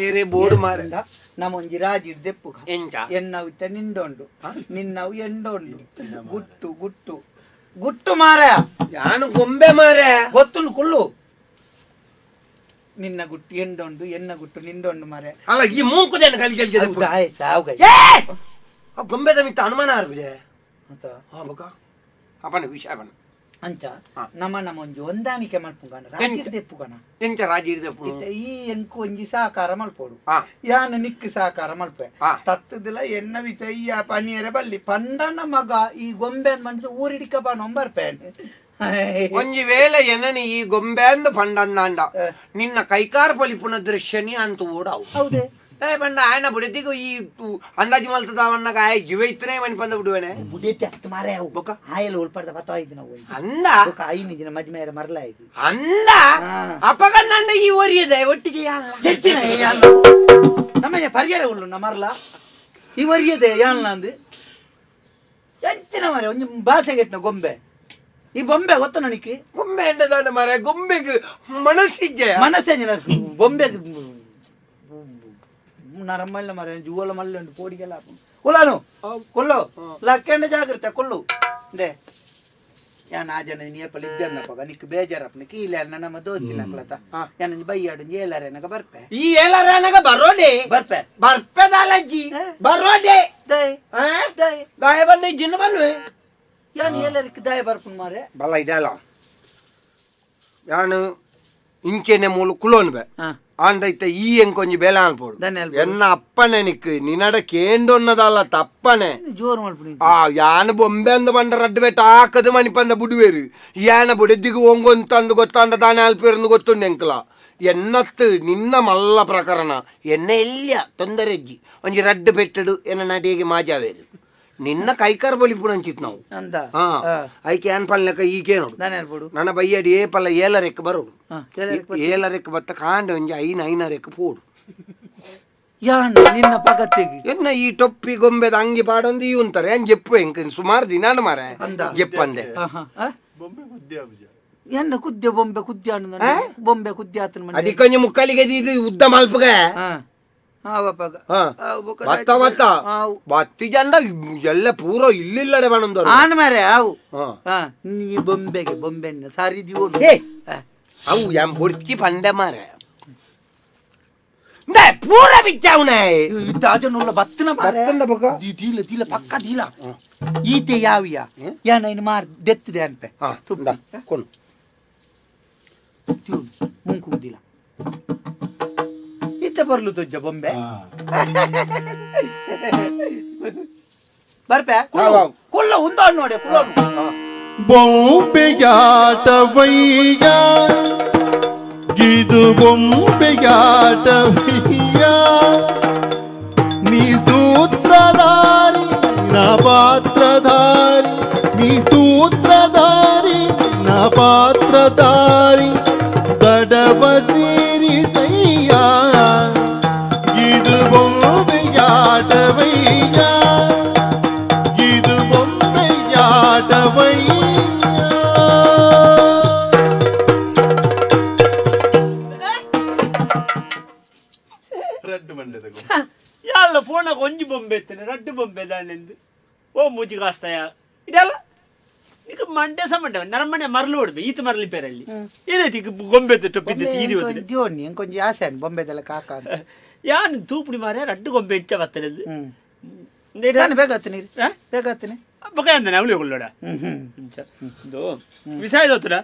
ಏರೆ ಬೋರ್ಡ್ ಮಾರೆ ನಮ್ಮೊಂಜಿ ರಾಜಿ ದೆಪ್ಪುಗ ಎಂಚ ಎನ್ನವು ಇತ್ತ ನಿಂದೊಂಡು ನಿನ್ನವು ಎಂಡೊಂಡು ಗುಟ್ಟು ಗುಟ್ಟು ಗುಟ್ಟು ಮಾರ ಯಾನು ಗೊಂಬೆ ಮಾರೆ ಗೊತ್ತುಂಡು ಕುಲ್ಲು ನಿನ್ನ ಗುಟ್ಟು ಎಂಡೊಂಡು ಎನ್ನ ಗುಟ್ಟು ನಿಂದೊಂಡು ಮಾರೆ ಅಲ್ಲ ಈ ಮೂಂಕುದೇನು ಕಲಿ ಗೊಂಬೆದ ಮಿತ್ತ ಅನುಮಾನ ಆರ್ಬಿದೆ ಹಾ ಬೊಕ ಅಪ್ಪನ ವಿಷಯ ಬಣ್ಣ ಅಂಚ ನಮ್ಮ ನಮ್ಮ ಒಂಜಿ ಹೊಂದಾಣಿಕೆ ಮಲ್ಪುಗಣ ರಾಜಿ ದೆಪ್ಪುಗಣ ಎಂಚ ರಾಜಿ ದೆಪ್ಪು ಈ ಎಂಕು ಒಂಜಿ ಸಹಕಾರ ಮಲ್ಪೋಡು ಯಾನು ನಿಕ್ಕು ಸಹಕಾರ ಮಲ್ಪೆ ತತ್ತದಿಲ್ಲ ಎನ್ನ ವಿಷಯ ಪನಿಯರೆ ಬಲ್ಲಿ ಪಂಡನ ಮಗ ಈ ಗೊಂಬೆ ಅಂದ್ ಮಂಡಿದ ಊರಿಡಿಕ ಬಾ ನೊಂಬರ್ ಪೇನ್ ಒಂಜಿ ವೇಳೆ ಎನನಿ ಈ ಗೊಂಬೆ ಅಂದ್ ಪಂಡಂದಾಂಡ ನಿನ್ನ ಕೈಕಾರ ಪಲಿಪುನ ದೃಶ್ಯನಿ ಅಂತ ಓಡಾವು. ಹೌದೇ ಬಂಡ ಆಯನ ಬುಡೆದಿಗೂ ಈ ಅಂದಾಜು ಮಲ್ತದವನ್ನಾಗ ಆಯ್ ಜೀವ ಇತ್ತನೇ ಮನಿ ಬಂದ ಬಿಡುವೇನೆ ಬುಡೆತಿ ಅತ್ತ ಮಾರೆ ಅವು ಬೊಕ ಆಯಲ್ ಉಳ್ಪಡ್ದ ಬತ್ತ ಇದ್ದು ನಾವು ಅಂದ ಬೊಕ ಐನು ದಿನ ಮಜ್ಮೇರ ಮರಲ ಆಯ್ತು ಅಂದ ಅಪ್ಪಗ ನನ್ನ ಈ ಒರಿಯದೆ ಒಟ್ಟಿಗೆ ಯಾಲ್ಲ ನಮ್ಮನೆ ಪರಿಹಾರ ಉಳ್ಳು ನ ಮರಲ ಈ ಒರಿಯದೆ ಯಾಲ್ಲ ಅಂದು ಎಂಚಿನ ಮಾರೆ ಒಂಜಿ ಬಾಸೆಗೆಟ್ನ ಗೊಂಬೆ ಈ ಬೊಂಬೆ ಗೊತ್ತ ನನಗೆ ಗೊಂಬೆ ಎಂಡದಾಂಡ ಮಾರೆ ಗೊಂಬೆಗೆ ಮನಸ್ಸಿಗೆ ಮನಸ್ಸೇ ಬೊಂಬೆ ನರಮಲ್ಲ ಮರ ಜುವಲ ಮಲ್ಲ ಉಂಟು ಪೋಡಿಗೆಲ್ಲ ಕೊಲ್ಲಾನು ಕೊಲ್ಲು ಲಕ್ಕಂಡ ಜಾಗ್ರತೆ ಕೊಲ್ಲು they ಯಾನ್ ಆ ಜನ ನೀ ಇದ್ದನ್ನಪ್ಪ ನಿಕ್ ಬೇಜಾರಪ್ಪನ ಕೀಲ ನಮ್ಮ ದೋಸ್ತಿನ ಅಕ್ಲತ ಯಾನ ಬೈಯಾಡು ಏಲಾರೇನಗ ಬರ್ಪೆ ಈ ಏಲಾರೇನಗ ಬರೋಡೆ ಬರ್ಪೆ ಬರ್ಪೆದಾಲಜ್ಜಿ ಬರೋಡೆ ದಯ ದಯ ದಾಯ ಬಂದ ಜಿನ್ನ ಬಲ್ವೆ ಯಾನ್ ಏಲರಿಕ್ ದಾಯ ಬರ್ಪುನ್ ಮಾರೆ ಬಲ ಇದೆಲ್ಲ ಯಾನು ಇಂಚೆನೆ ಮೂಲು ಕುಲೋನ್ ಬೆ ಆಂಡೈತ ಈ ಎಂಕೊಂಜಿ ಬೇಲೆ ಅನ್ಪೋಡು ಎನ್ನ ಅಪ್ಪನೆ ನಿಕ್ ನಿನ್ನಡ ಕೇಂಡೊನ್ನದಲ್ಲ ತಪ್ಪನೆ ಜೋರು ಮಾಡ್ಬಿಡಿ ಆ ಯಾನ ಬೊಂಬೆ ಅಂದ ಬಂಡ ರಡ್ಡು ಬೆಟ್ಟ ಹಾಕದು ಮನಿಪಂದ ಬುಡುವೇರು ಯಾನ ಬುಡೆದ್ದಿಗೆ ಓಂಗೊಂತಂದು ಗೊತ್ತಾಂಡ ತಾನೇ ಅಲ್ಪೇರಂದು ಗೊತ್ತುಂಡು ಎಂಕಲ ಎನ್ನತ್ತು ನಿನ್ನ ಮಲ್ಲ ಪ್ರಕರಣ ಎನ್ನ ಎಲ್ಲಿಯ ತೊಂದರೆಜ್ಜಿ ಒಂಜಿ ರಡ್ಡು ಬೆಟ್ಟಡು ಎನ್ನ ನಡಿಗೆ ಮಾಜಾವೇರು ನಿನ್ನ ಕೈಕಾರ ಬಲಿಪುಣ ಅಂಚಿತ್ ನಾವು ಹಾ ಐಕೆ ಏನ್ ಪಲ್ಲೆಕ್ಕ ಈಕೆ ನೋಡು ನನ್ನ ಬೈಯಡಿ ಏ ಪಲ್ಲ ಏಲರೆಕ್ಕ ಬರೋಡು ಏಲರೆಕ್ಕ ಬತ್ತ ಕಾಂಡ ಒಂಜಿ ಐನ ಐನರೆಕ್ಕ ಪೋಡು ಯಾನ್ ನಿನ್ನ ಪಗತ್ತಿಗೆ ಎನ್ನ ಈ ಟೊಪ್ಪಿ ಗೊಂಬೆದ ಅಂಗಿ ಪಾಡೊಂದು ಈ ಉಂತಾರೆ ಏನ್ ಜೆಪ್ಪು ಎಂಕ ಸುಮಾರು ದಿನ ಮಾರೆ ಜೆಪ್ಪಂದೆ ಎನ್ನ ಕುದ್ದೆ ಬೊಂಬೆ ಕುದ್ದೆ ಬೊಂಬೆ ಕುದ್ದೆ ಆತನ ಅದಿಕೊಂಜಿ ಮುಕ್ಕಲಿಗೆ ಇದು ಉದ್ದ ಮಲ್ಪಗ ಬತ್ತಿ ಜನ ಎಲ್ಲ ಪೂರ ಇಲ್ಲಿಲ್ಲಡೆ ಬಣ್ಣದ ಆನ್ ಮಾರೆ ಅವು ನೀ ಬೊಂಬೆಗೆ ಬೊಂಬೆ ಸಾರಿ ದಿವೋ ಅವು ಯಾಂ ಬೊರ್ಚಿ ಪಂಡೆ ಮಾರೆ ಪೂರ ಬಿಚ್ಚಾವನೆ ಇದ್ದಾಜನುಲ್ಲ ಬತ್ತನ ಬತ್ತನ ಬೊಕ ದೀಲ ದೀಲ ಪಕ್ಕ ದೀಲ ಈತೆ ಯಾವಿಯ ಯಾನ ಇನ್ನು ಮಾರ್ ದೆತ್ತದೆ ಅನ್ಪೆ ತುಪ್ಪ ಕೊನು ಮುಂಕು ದಿಲ ಇತ್ತ ಬರ್ಲು ತೊಜ್ಜ ಬೊಂಬೆ ಬರ್ಪೆ ಕುಲ್ಲ ಉಂದ ನೋಡಿ ಕುಲ್ಲ ಬೊಂಬೆಯಾಟವಯ್ಯ ಇದು ಬೊಂಬೆಯಾಟವಯ್ಯ ನೀ ಸೂತ್ರಧಾರಿ ನ ಪಾತ್ರಧಾರಿ ನೀ ಸೂತ್ರಧಾರಿ ನ ಪಾತ್ರಧಾರಿ ದಡವ ಸೇರಿಸಯ್ಯ ಇದು ಬೊಂಬೆಯಾಟವಯ್ಯ ಇದು ಬೊಂಬೆಯಾಟವಯ್ಯ. ಯಾಲ್ಲ ಫೋನಾಗ ಒಂಜಿ ಬೊಂಬೆ ಇತ್ತನೆ ರಡ್ಡು ಬೊಂಬೆ ದಾನೆಂದು ಓ ಮೂಜಿ ಕಾಸ್ತಾಯ ಇದೆಲ್ಲ ಈಗ ಮಂಡೆ ಸಹ ನರಮನೆ ಮರಳು ಹೊಡ್ದು ಈತ ಮರಳಿ ಪೇರಲ್ಲಿ ಏನೈತಿ ಗೊಂಬೆ ಟೊಪ್ಪಿದ್ದೆ ಕೊಂಚ ಆಸೆ ಬೊಂಬೆದೆಲ್ಲ ಕಾಕ ಯಾನ್ ತೂಪುಡಿ ಮಾರೆ ರಡ್ಡು ಗೊಂಬೆ ಹೆಚ್ಚ ಬರ್ತದೆ ನಾನು ಬೇಗ ಹತ್ತೀನಿ ಬೇಗ ಹತ್ತೀನಿ ಬೊಕ ಅಂದಾನೆ ಅವಳಿ ಕೊಲ್ಲೋಡ ವಿಷಯ ದೋತುಡ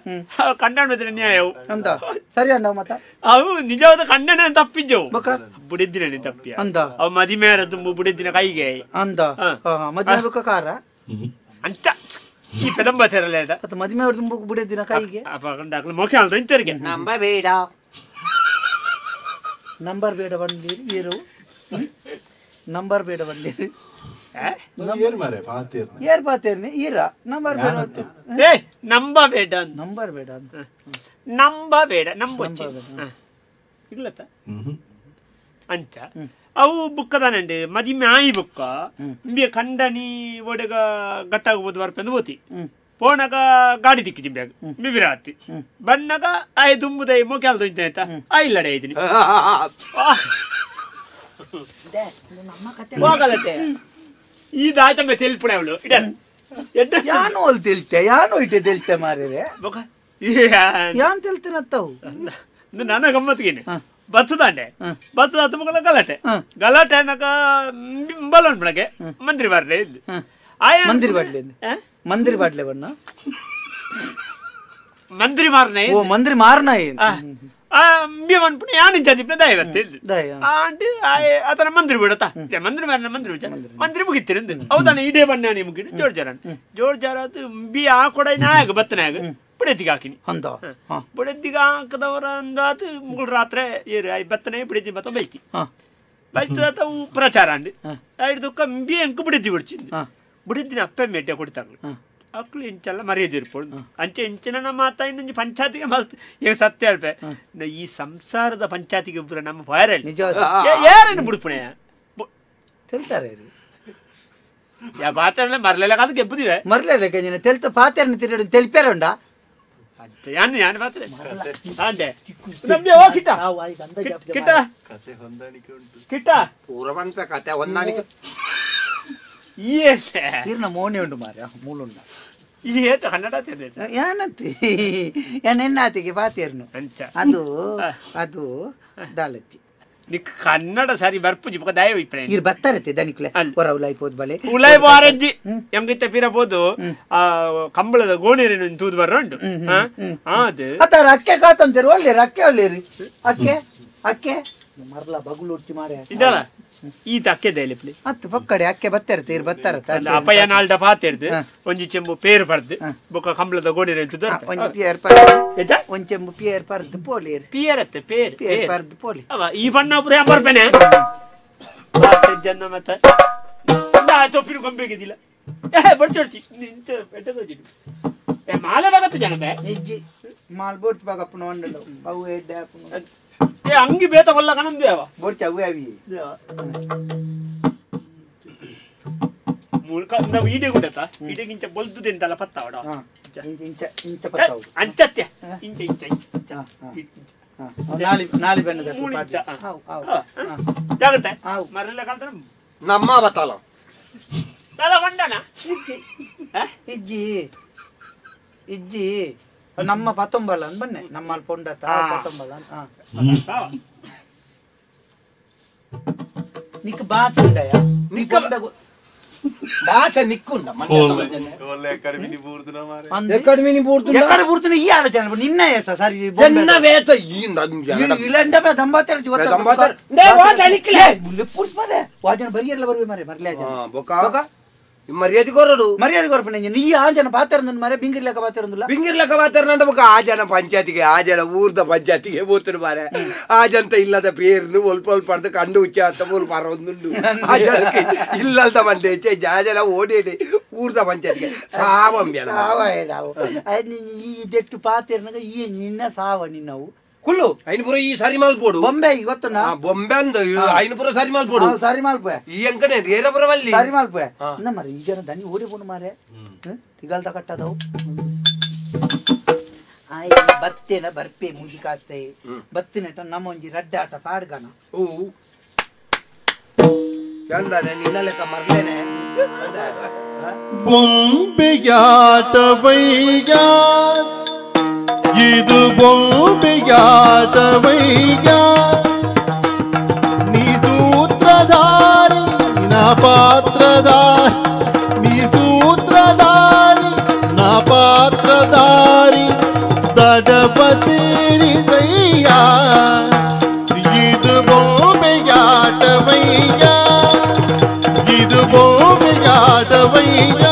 ಕಣ್ಣಾಣ ನ್ಯಾಯವು ಅಂದ ಸರಿ ಅಣ್ಣ ಮತ್ತ ಅವು ನಿಜವಾದ ಕಣ್ಣನ ತಪ್ಪಿದ್ದೆವು ಬುಡಿದ್ದಿನ ತಪ್ಪಿಯ ಅಂದ ಅವು ಮದಿಮೇರ ತುಂಬ ಬುಡಿದ್ದಿನ ಕೈಗೆ ಅಂದ ಮದುವೆ ಬೊಕ ಕಾರ ಅಂಚ ಈ ಪೆದಂಬ ತೆರಲೇಡ ಮತ್ತೆ ಮದುವೆ ಅವ್ರ ತುಂಬ ಬುಡಿದ್ದಿನ ಕೈಗೆ ಮೋಕೆ ಅಂತ ಇಂತರಿಗೆ ನಂಬ ಬೇಡ ನಂಬರ್ ಬೇಡ ಬಂದಿರಿ ಏರು ನಂಬರ್ ಬೇಡ ಬಂದಿರಿ ಏರ್ ಪಾತೇರ್ನಿ ಈರ ನಂಬರ್ ಬೇಡ ಏ ನಂಬ ಬೇಡ ನಂಬರ್ ಬೇಡ ನಂಬ ಬೇಡ ನಂಬೊಚ್ಚಿ ಇಲ್ಲತ್ತ ಅಂಚ ಅವು ಬುಕ್ಕದಾನಂడి ಮದಿಮೆ ಆಯಿ ಬುಕ್ಕ ಇಂಬಿಯ ಕಂಡನಿ ಒಡೆಗ ಗಟ್ಟಾಗ್ಬೋದು ಬರ್ಪೆಂದು ಓತಿ ಪೋಣಗ ಗಾಡಿ ತಿಕ್ಕಿ ಬ್ಯಾಗ್ ಬಿಬಿರಾತಿ ಬನ್ನಗ ಆಯ್ ದುಂಬುದೈ ಮೋಕ್ಯಾಲ್ದು ಇಂತ ಆಯ್ತಾ ಆ ಇಲ್ಲಡೆ ಐದಿನಿ ಹೋಗಲಟ್ಟೆ ಈ ದಾಯ್ತಂಬೆ ತೆಲ್ಪುಣೆ ಅವಳು ಇಡ ಯಾನು ಅಲ್ಲಿ ತೆಲ್ತೆ ಯಾನು ಇಟ್ಟೆ ತೆಲ್ತೆ ಮಾರಿರೆ ಯಾನ್ ತೆಲ್ತೇನತ್ತವು ನನ್ನ ಗಮ್ಮತ್ತಿಗೇನೆ ಬತ್ತದಾಂಡೆ ಬತ್ತದ ಹತ್ತು ಮಗಲ ಗಲಾಟೆ ಗಲಾಟೆ ಅನ್ನಕ ಬಲನ್ ಬೆಳಗ್ಗೆ ಮಂತ್ರಿ ಬಾರ್ಲೆ ಇಲ್ಲಿ ಮಂದಿರ ಬಾಡ್ಲೆ ಮಂದಿರ ಬಾಡ್ಲೆ ಬಣ್ಣ ಮಂತ್ರಿ ಮಾರನೆ ಓ ಮಂತ್ರಿ ಮಾರನ ಅಂಬಿ ಯಾನು ಜದಿಪ್ನ ದಯವಂತೆ ಆಂಟಿ ಆತನ ಮಂತ್ರಿ ಬಿಡತಾ ಮಂತ್ರಿ ಮಾರನ ಮಂತ್ರಿ ಮಂತ್ರಿ ಮುಗಿತ್ತೀರಿ ಹೌದಾನೆ ಇಡೇ ಬಣ್ಣ ಮುಗಿಡು ಜೋರ್ ಜರ ಜೋರ್ ಜರ ಅದು ಬಿ ಆ ಕೊಡ ನಾಯಕ ಬತ್ತನಾಗ ಬುಡೆದಿಗೆ ಹಾಕಿನಿ ಬುಡೆದಿಗೆ ಹಾಕದವರ ಅಂದಾತು ಮುಗುಳು ರಾತ್ರಿ ಏರು ಬತ್ತನೆ ಬುಡೆದಿ ಬತ್ತ ಬೈತಿ ಬೈತದ ಅವು ಪ್ರಚಾರ ಅಂడి ಐದು ಕಂಬಿ ಎಂಕು ಬುಡೆದಿ ಬಿಡ್ಚಿಂದು ಬುಡೆದಿನ ಅಪ್ಪೆ ಮೇಟೆ ಕೊಡ್ತಾಂಗ ಅಕ್ಲು ಇಂಚೆಲ್ಲ ಮರ್ಯಾದೆ ಇರ್ಬೋದು ಅಂಚೆ ಇಂಚಿನ ನಮ್ಮ ಮಾತಾ ಇನ್ನೊಂದು ಪಂಚಾಯತಿಗೆ ಮಲ್ತು ಈಗ ಸತ್ಯ ಅಲ್ಪೆ ಈ ಸಂಸಾರದ ಪಂಚಾಯತಿಗೆ ಒಬ್ಬರು ನಮ್ಮ ಫೈರಲ್ಲಿ ಯಾರನ್ನು ಬಿಡ್ಪುಣೆ ತಿಳ್ತಾರೆ ಯಾ ಪಾತ್ರ ಮರಲೆಲ್ಲ ಕಾದು ಗೆಬ್ಬುದಿವೆ ಮರಲೆಲ್ಲ ತೆಲ್ತ ಪಾತ್ರ ತಿರುಗಿ ತೆಲ್ಪೇರ ಉಂಡಾ ಯಾನು ಯಾನು ಪಾತ್ರ ಅಂಡೆ ನಮ್ಗೆ ಓ ಕಿಟ್ಟ ಕಿಟ್ಟ ಕಿಟ್ಟ ಪೂರ ಪನ್ಪೆ ಕತೆ ಹೊಂದಾಣಿಕೆ ಈರ್ನ ಮೋನೆ ಉಂಡು ಮಾರ್ಯ ಮೂಲುಂಡ ಈ ಏತ ಕನ್ನಡ ಏನಂತಿ ಎನ್ನಾತಿಗೆ ಪಾತೇರ್ನು ಅದು ಅದು ದಾಲತ್ತಿ ನಿಕ್ ಕನ್ನಡ ಸರಿ ಬರ್ಪುಜಿ ಬೊಕ ದಯವು ಇಪ್ಪನೆ ಇರ್ ಬತ್ತಾರತ್ತೆ ದನಿಕ್ಲೆ ಹೊರ ಉಲಾಯಿ ಪೋದ್ ಬಲೆ ಉಲಾಯಿ ಬಾರಜ್ಜಿ ಎಂಗಿತ್ತ ಪಿರ ಪೋದು ಆ ಕಂಬಳದ ಗೋಣಿರೇನು ತೂದು ಬರ್ರ ಉಂಟು ಅದು ಅತ್ತ ರಕ್ಕೆ ಕಾತಂತೀರಿ ಒಳ್ಳೆ ರಕ್ಕೆ ಒಳ್ಳೆರಿ ಅಕ್ಕೆ ಅಕ್ಕೆ ಮರ್ಲ ಬಗುಲು ಉಚ್ಚಿ ಮಾರೆ ಇದಲ್ಲ ಈ ತಕ್ಕೆ ದಯಲಿಪ್ಲಿ ಅತ್ತು ಪಕ್ಕಡೆ ಅಕ್ಕೆ ಬತ್ತಾರತ್ತೆ ಇರ್ ಬತ್ತಾರತ್ತೆ ಅಪ್ಪಯ್ಯ ನಾಲ್ಡ ಪಾತೆರ್ದು ಒಂಜಿ ಚೆಂಬು ಪೇರು ಪರ್ದು ಬೊಕ ಕಂಬಳದ ಗೋಣಿರೇನು ತೂದು ಒಂಜಿ ಪಿಯರ್ ಪರ್ದು ಒಂಜಿ ಚೆಂಬು ಪಿಯರ್ ಪರ್ದು ಪೋಲಿರ್ ಪಿಯರ್ ಅತ್ತೆ ಪೇರ್ ಪಿಯರ್ ಪರ್ದು ಪೋಲಿ ಅವ ಈ ಬಣ್ಣ ಪುರ ಬರ್ಪೇನೆ ಜನ ಮತ್ತೆ ಚೊಪ್ಪಿನ ಕೊಂಬೇಕಿದ್ದಿಲ್ಲ ಬಡ್ಚೊಡ್ಚಿ ಮಾಲೆ ಬಾಗತ್ತು ಜನ ಬೇ ಇಜ್ಜಿ ಮಾಲ್ ಬೋಡ್ಚ್ ಬಾಗಪ್ಪನ ಒಂಡಲು ಅವು ಎದ್ದೆ ಏ ಅಂಗಿ ಬೇತ ಕೊಲ್ಲ ಕಣಂದು ಯಾವ ಬೋಡ್ಚ ಅವು ಅವಿ ಮೂಲಕ ನಾವು ಈಡೆ ಗುಡತ ಈಡೆಗಿಂಚ ಬೊಲ್ದುದೆಂತಲ್ಲ ಪತ್ತಾವಡ ಇಂಚ ಇಂಚ ಪತ್ತಾವು ಅಂಚತ್ಯ ಇಂಚ ಇಂಚ ಇಂಚ ನಾಲಿ ನಾಲಿ ಬೆನ್ನದ ಜಾಗ್ರತೆ ಮರಲ್ಲ ಕಾಲ್ತರ ನಮ್ಮ ಬತ್ತಾಲ ದಾದ ವಂಡನ ಇಜ್ಜಿ ಇಜ್ಜಿ ನಮ್ಮ ಪತೊಂಬಲ ಅಂದ್ ಬನ್ನೆ ನಮ್ಮ ಪೊಂಡ ಪತೊಂಬಲ ನಿಕ್ ಬಾಚ ಉಂಡಯ ನಿಕ್ಕ ಬಾಚ ನಿಕ್ಕುಂಡ ಎಕ್ಕಡೆ ಬೂರ್ತುನ ಈ ಆಲೋಚನೆ ನಿನ್ನ ಎಸ ಸರಿ ಎನ್ನ ವೇತ ಈ ಇಲ್ಲಂಡ ವಾಜನ ಬರಿಯಲ್ಲ ಬರ್ವೆ ಮರೆ ಮರ್ಲೆ ಬೊಕ ಮರ್ಯಾದೆ ಕೊರಡು ಮರ್ಯಾದೆ ಕೊರಪಣ ನೀ ಆ ಜನ ಪಾತ್ರ ಮರೆ ಬಿಂಗಿರ್ಲಕ್ಕ ಪಾತ್ರ ಬಿಂಗಿರ್ಲಕ್ಕ ಪಾತ್ರ ಬೊಕ ಆ ಜನ ಪಂಚಾಯತಿಗೆ ಆ ಜನ ಊರ್ದ ಪಂಚಾಯತಿಗೆ ಬೋತರು ಮಾರೆ ಆ ಜನತ ಇಲ್ಲದ ಪೇರ್ನು ಒಲ್ಪ ಒಲ್ಪ ಪಡ್ದು ಕಂಡು ಉಚ್ಚ ಅಂತ ಮೂರು ಪಾರ ಒಂದುಂಡು ಆ ಜನಕ್ಕೆ ಇಲ್ಲಲ್ದ ಮಂಡೆ ಆ ಜನ ಓಡೇಡಿ ಊರ್ದ ಪಂಚಾಯತಿಗೆ ಸಾವಂಬ್ಯ ಸಾವ ಈ ಇದೆಟ್ಟು ಪಾತೇರ್ನಾಗ ಈ ನಿನ್ನ ಸಾವ ನಿನ್ನವು ಕುಳ್ಳು ಐನಪುರ ಈ ಸರಿ ಮಲ್ಪೋಡು ಬೊಂಬೆ ಗೊತ್ತುನಾ ಬೊಂಬೆ ಅಂದ ಐನಪುರ ಸರಿ ಮಲ್ಪೋಡು ಸರಿ ಮಲ್ಪೆ ಈ ಅಂಕನೆ ರೇರಪುರ ಮಲ್ಲಿ ಸರಿ ಮಲ್ಪೆ ನ ಮಾರೆ ಈ ಜನ ದನಿ ಓಡಿ ಪೋನು ಮಾರೆ ತಿಗಲ್ದ ಕಟ್ಟದವು ಆಯ್ ಬತ್ತೇನ ಬರ್ಪೆ ಮುಗಿ ಕಾಸ್ತೆ ಬತ್ತಿನಟ ನಮ್ಮ ಒಂಜಿ ರಡ್ಡ ಆಟ ಪಾಡ್ಗನ ಓ ಚಂದನೆ ನಿನ್ನ ಲೆಕ್ಕ ಮರ್ಲೇನೆ ಬೊಂಬೆಯಾಟವೈಯ ಇದು ಬೊಂಬೆಯಾಟವೈಯ ನೀ ಸೂತ್ರಧಾರಿ ನಾ ಪಾತ್ರಧಾರಿ ನೀ ಸೂತ್ರಧಾರಿ ನಾ ಪಾತ್ರಧಾರಿ ದಡಪ ಸೇರಿಸಯ್ಯ ಇದು ಬೊಂಬೆಯಾಟವೈಯ ಇದು ಬೊಂಬೆಯಾಟವೈಯ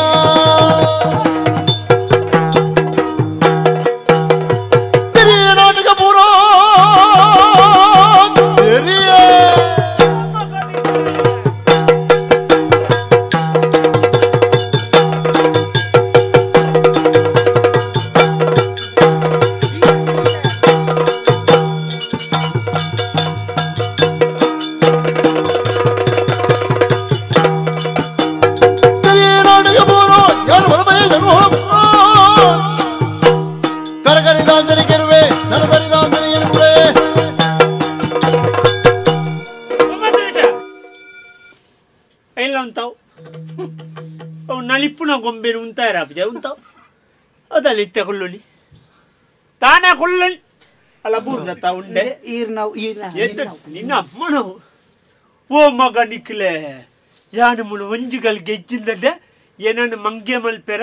ಗೊಂಬೆನು ಉಂತಾರ ಉಂತಾವ್ ಅದಲ್ಲ ಇತ್ತೆ ಕೊಲ್ಲೊಲಿ ತಾನ ಕೊಲ್ಲೊಲಿ ಅಲ್ಲ ಬೂರ್ದತ್ತ ಉಂಡೆ ನಿನ್ನ ಅಮ್ಮನವು ಓ ಮಗ ನಿಕ್ಲೆ ಯಾನು ಮುಳು ಒಂಜಿಗಲ್ ಗೆಜ್ಜಿಲ್ದಡ್ಡೆ ಏನನ್ನು ಮಂಗೆ ಮಲ್ಪೆರ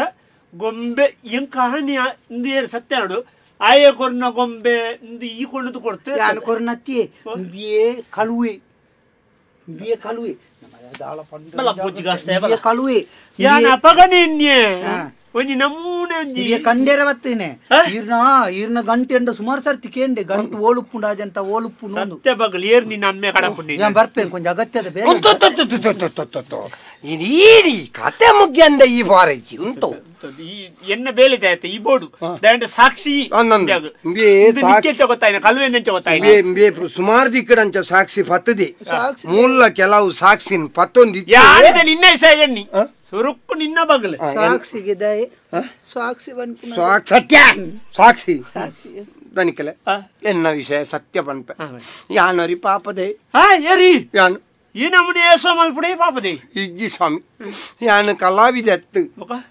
ಗೊಂಬೆ ಎಂಕ ಹಾನಿ ಇಂದೇರು ಸತ್ಯ ನೋಡು ಆಯೆ ಕೊರ್ನ ಗೊಂಬೆ ಈ ಕೊಂಡು ಕೊಡ್ತೆ ಯಾನು ಕೊರ್ನತ್ತಿ ಬಿಯೆ ಕಳುವೆ ಬಿಯೆ ಕಳುವೆ ಬಲ ಪೂಜಿಗಾಸ್ತೆ ಬಲ ಕಳುವೆ ಯಾನ ಅಪಗನಿನ್ಯೆ ಒಂಜಿ ನಮೂನೆ ಒಂಜಿ ಬಿಯೆ ಕಂಡೇರ ಬತ್ತೇನೆ ಈರ್ನ ಈರ್ನ ಗಂಟೆ ಅಂಡ ಸುಮಾರು ಸರ್ತಿ ಕೇಂಡೆ ಗಂಟು ಓಲುಪ್ಪುಂಡ ಅಜಂತ ಓಲುಪ್ಪು ಸತ್ಯ ಬಗಲ್ ಏರ್ ನಿನ್ನ ಅಮ್ಮೆ ಕಡಪುಂಡಿ ಯಾನ್ ಬರ್ತೇನೆ ಕೊಂಚ ಅಗತ್ಯದ ಬೇರೆ ಇಡೀ ಕತೆ ಮುಗ್ಯಂದ ಈ ಬಾರಜ್ಜಿ ಉಂಟು ಈ ಎನ್ನ ಬೇಲಿದೆ ಆಯ್ತು ಈ ಬೋರ್ಡು ದಾಂಡ ಸಾಕ್ಷಿ ಗೊತ್ತಾಯ್ನ ಕಲ್ವೆ ಗೊತ್ತಾಯ್ತು ಸುಮಾರು ದಿಕ್ಕಡಂಚ ಸಾಕ್ಷಿ ಪತ್ತದಿ ಮೂಲ ಕೆಲವು ಸಾಕ್ಷಿನ ಪತ್ತೊಂದಿ ಯಾರಿದೆ ನಿನ್ನ ಸೈಗಣ್ಣಿ ಸುರುಕ್ಕು ನಿನ್ನ ಬಗಲು ಸಾಕ್ಷಿಗೆ ದಯೆ ಸಾಕ್ಷಿ ಸತ್ಯ ಸಾಕ್ಷಿ ದನಿಕಲೆ ಎನ್ನ ವಿಷಯ ಸತ್ಯ ಪನ್ಪೆ ಯಾನರಿ ಪಾಪದೆ ಏರಿ ಯಾನು ಈ ನಮ್ಮನೆ ಏಸೋ ಮಲ್ಪುಡೆ ಪಾಪದೆ ಇಜ್ಜಿ ಸ್ವಾಮಿ ಯಾನು ಕಲಾವಿದೆ ಅತ್ತು